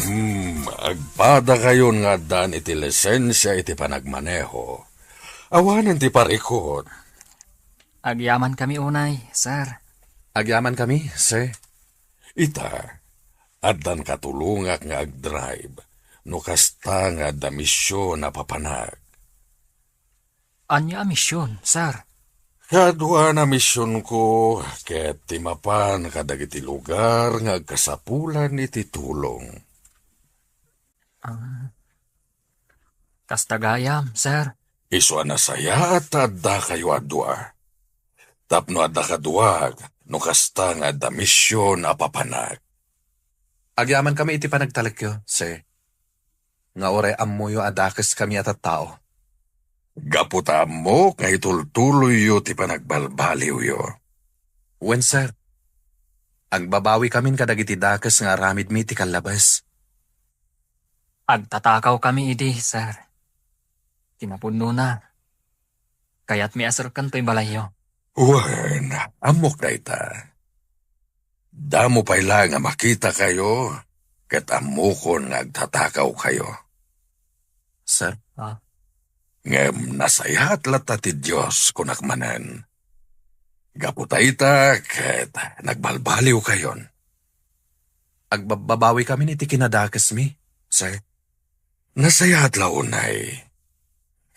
Hmm, agpadakayon nga addaan iti lisensia iti panagmaneho. Awanen ti parikut. Agyamankami unay, sir. Agyamankami, sir. Ita, Addan katulongak nga agdrive, no kasta nga adda mision a papanak. Ania a mision, sir? Kaduaan a misionko ket ti mapan kadagiti lugar nga agkasapulan iti tulong. Ah, kasta gayam, sir. Isu a nasayaat ta addakayo a dua. Tapno adda kaduak, no kasta nga adda mision a papanak. Agyamankami iti panagtalekyo, sir, nga uray ammoyo a dakeskami a tattao. Gapu ta ammok nga itultuloyyo ti panagbalbaliwyo. Wen, sir. Agbabawikamin kadagiti dakes nga aramidmi iti kallabes. Agtatakawkami idi, sir. Ti napudnona, kayatmi a serkan toy balayyo. Wen, ammok dayta. Damo pay laeng a makitakayo, ket ammokon nga agtatakawkayo. Sir? Ah. Ngem nasayaat latta ti Dios, kunak manen. Gapu ta ita, ket nagbalbaliwkayon. Agbababawikamin iti kinadakesmi, sir. Nasayaat la unay.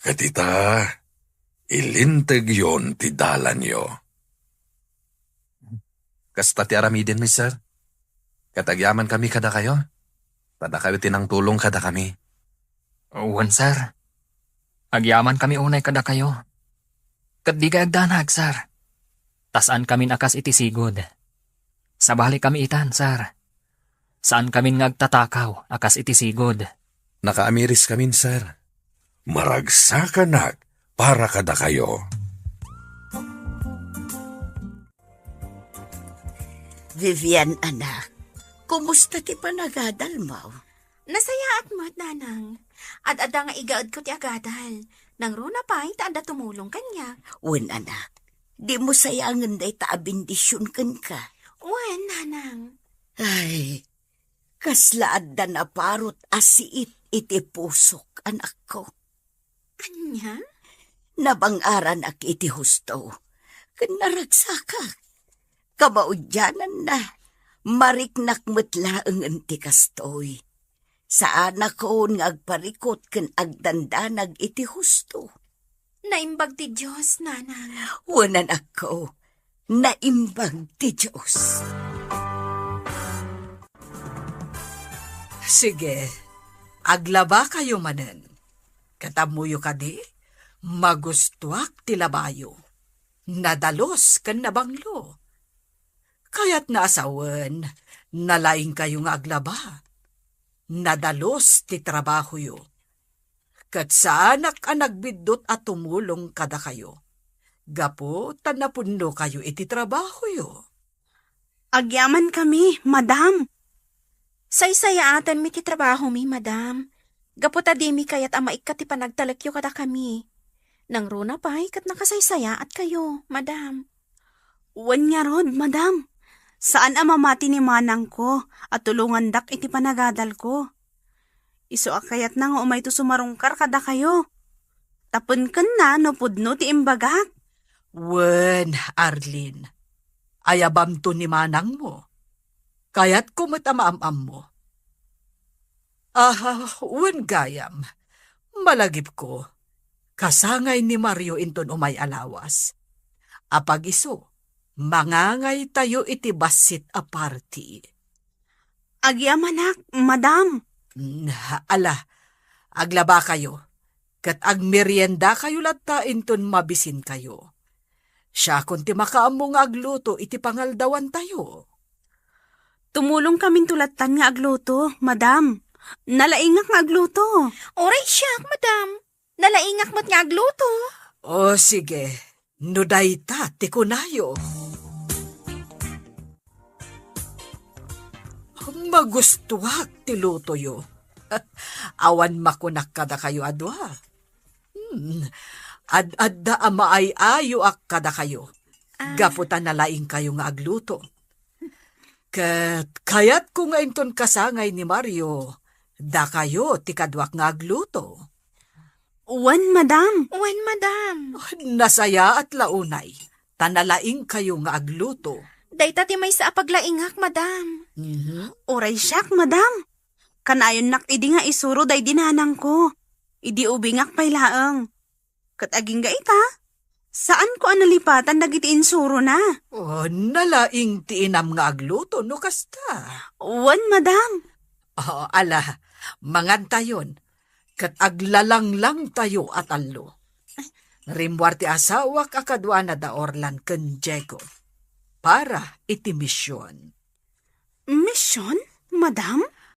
Ket ita, ilintegyon ti dalanyo. Kasta ti aramidenmi, sir. Ket agyamankami kadakayo. Ta dakayo ti nangtulong kadakami. Wen, sir. Agyamankami unay kadakayo. Ket dikay agdanag, sir. Ta saankamin a kas iti sigud. Sabalikamin itan, sir. Saankamin nga agtatakaw a kas iti sigud. Nakaamiriskamin, sir. Maragsakanak para kadakayo. Vivian, anak, kumusta ti panagadalmo? Nasayaat met, nanang. Ad-adda nga igaedko ti agadal. Nangruna pay ta adda tumulong kaniak. Wen, anak, dimo sayangen dayta a bendision kenka. Wen, nanang. Ay, kasla adda naparot a siit iti pusok, anakko. Ania? Nabang-aranak iti husto, ken naragsakak. Kamaudiananna, mariknak met laengen ti kastoy. Saanakon nga agparikut ken agdandanag iti husto. Naimbag ti Dios, nanang. Wen, anakko, naimbag ti Dios. Sige, aglabakayo manen. Ket ammoyo kadi, magustoak ti labayo. Nadalus ken nabanglo. Kayatna a sawen, nalaingkayo nga aglaba. Nadalus ti trabahoyo. Ket saanak a nagbiddut a tumulong kadakayo, gapu ta napudnokayo iti trabahoyo. Agyamankami, madam. Saysayaatenmi ti trabahomi, madam. Gapu ta dimi kayat a maikkat ti panagtalekyo kadakami. Nangruna pay ket nakasaysayaatkayo, madam. Wen ngarud, madam. Saan a mamati ni manangko a tulongandak iti panagadalko. Isu a kayatna nga umayto sumarungkar kadakayo. Tapno kenna no pudno ti imbagak. Wen, Arlene, ayabamto ni manangmo. Kayatko met a maam-ammo. Aha, wen gayam, malagipko, kasangay ni Mario inton umay a lawas. Apag-isu, mangangaytayo iti bassit a party. Agyamanak, madam. Mm, ala, aglabakayo, ket agmeriendakayo latta inton mabisinkayo. Siakon ti makaammo nga agluto iti pangaldawantayo. Tumulongkaminto lattan nga agluto, madam. Nalaingak nga agluto. Uray siak, madam. Nalaingak met nga agluto. O, sige. No dayta ti kunayo. Magustoak ti lutoyo. Awan makunak kadakayo a dua. Hmm. Ad-adda a maay-ayoak kadakayo. Ah. Gapu ta nalaingkayo nga agluto. Ket kayatko nga inton kasangay ni Mario, dakayo ti kaduak nga agluto. Wen, madam. Wen, madam. Nasayaat la unay, ta nalaingkayo nga agluto. Dayta ti maysa a paglaingak, madam. Mhm. Uray siak, madam. Kanayonnak idi nga isuro daydi nanangko. Idi ubingak pay laeng. Ket agingga ita, saanko a nalipatan dagiti insurona. Oh, nalaing ti inam nga agluto no kasta. Wen, madam. Oh, ala, mangantayon. Ket aglalanglangtayo a tallo. Rimmuar ti asawak a kaduana da Orlan ken Diego para iti mision. Mision, madam?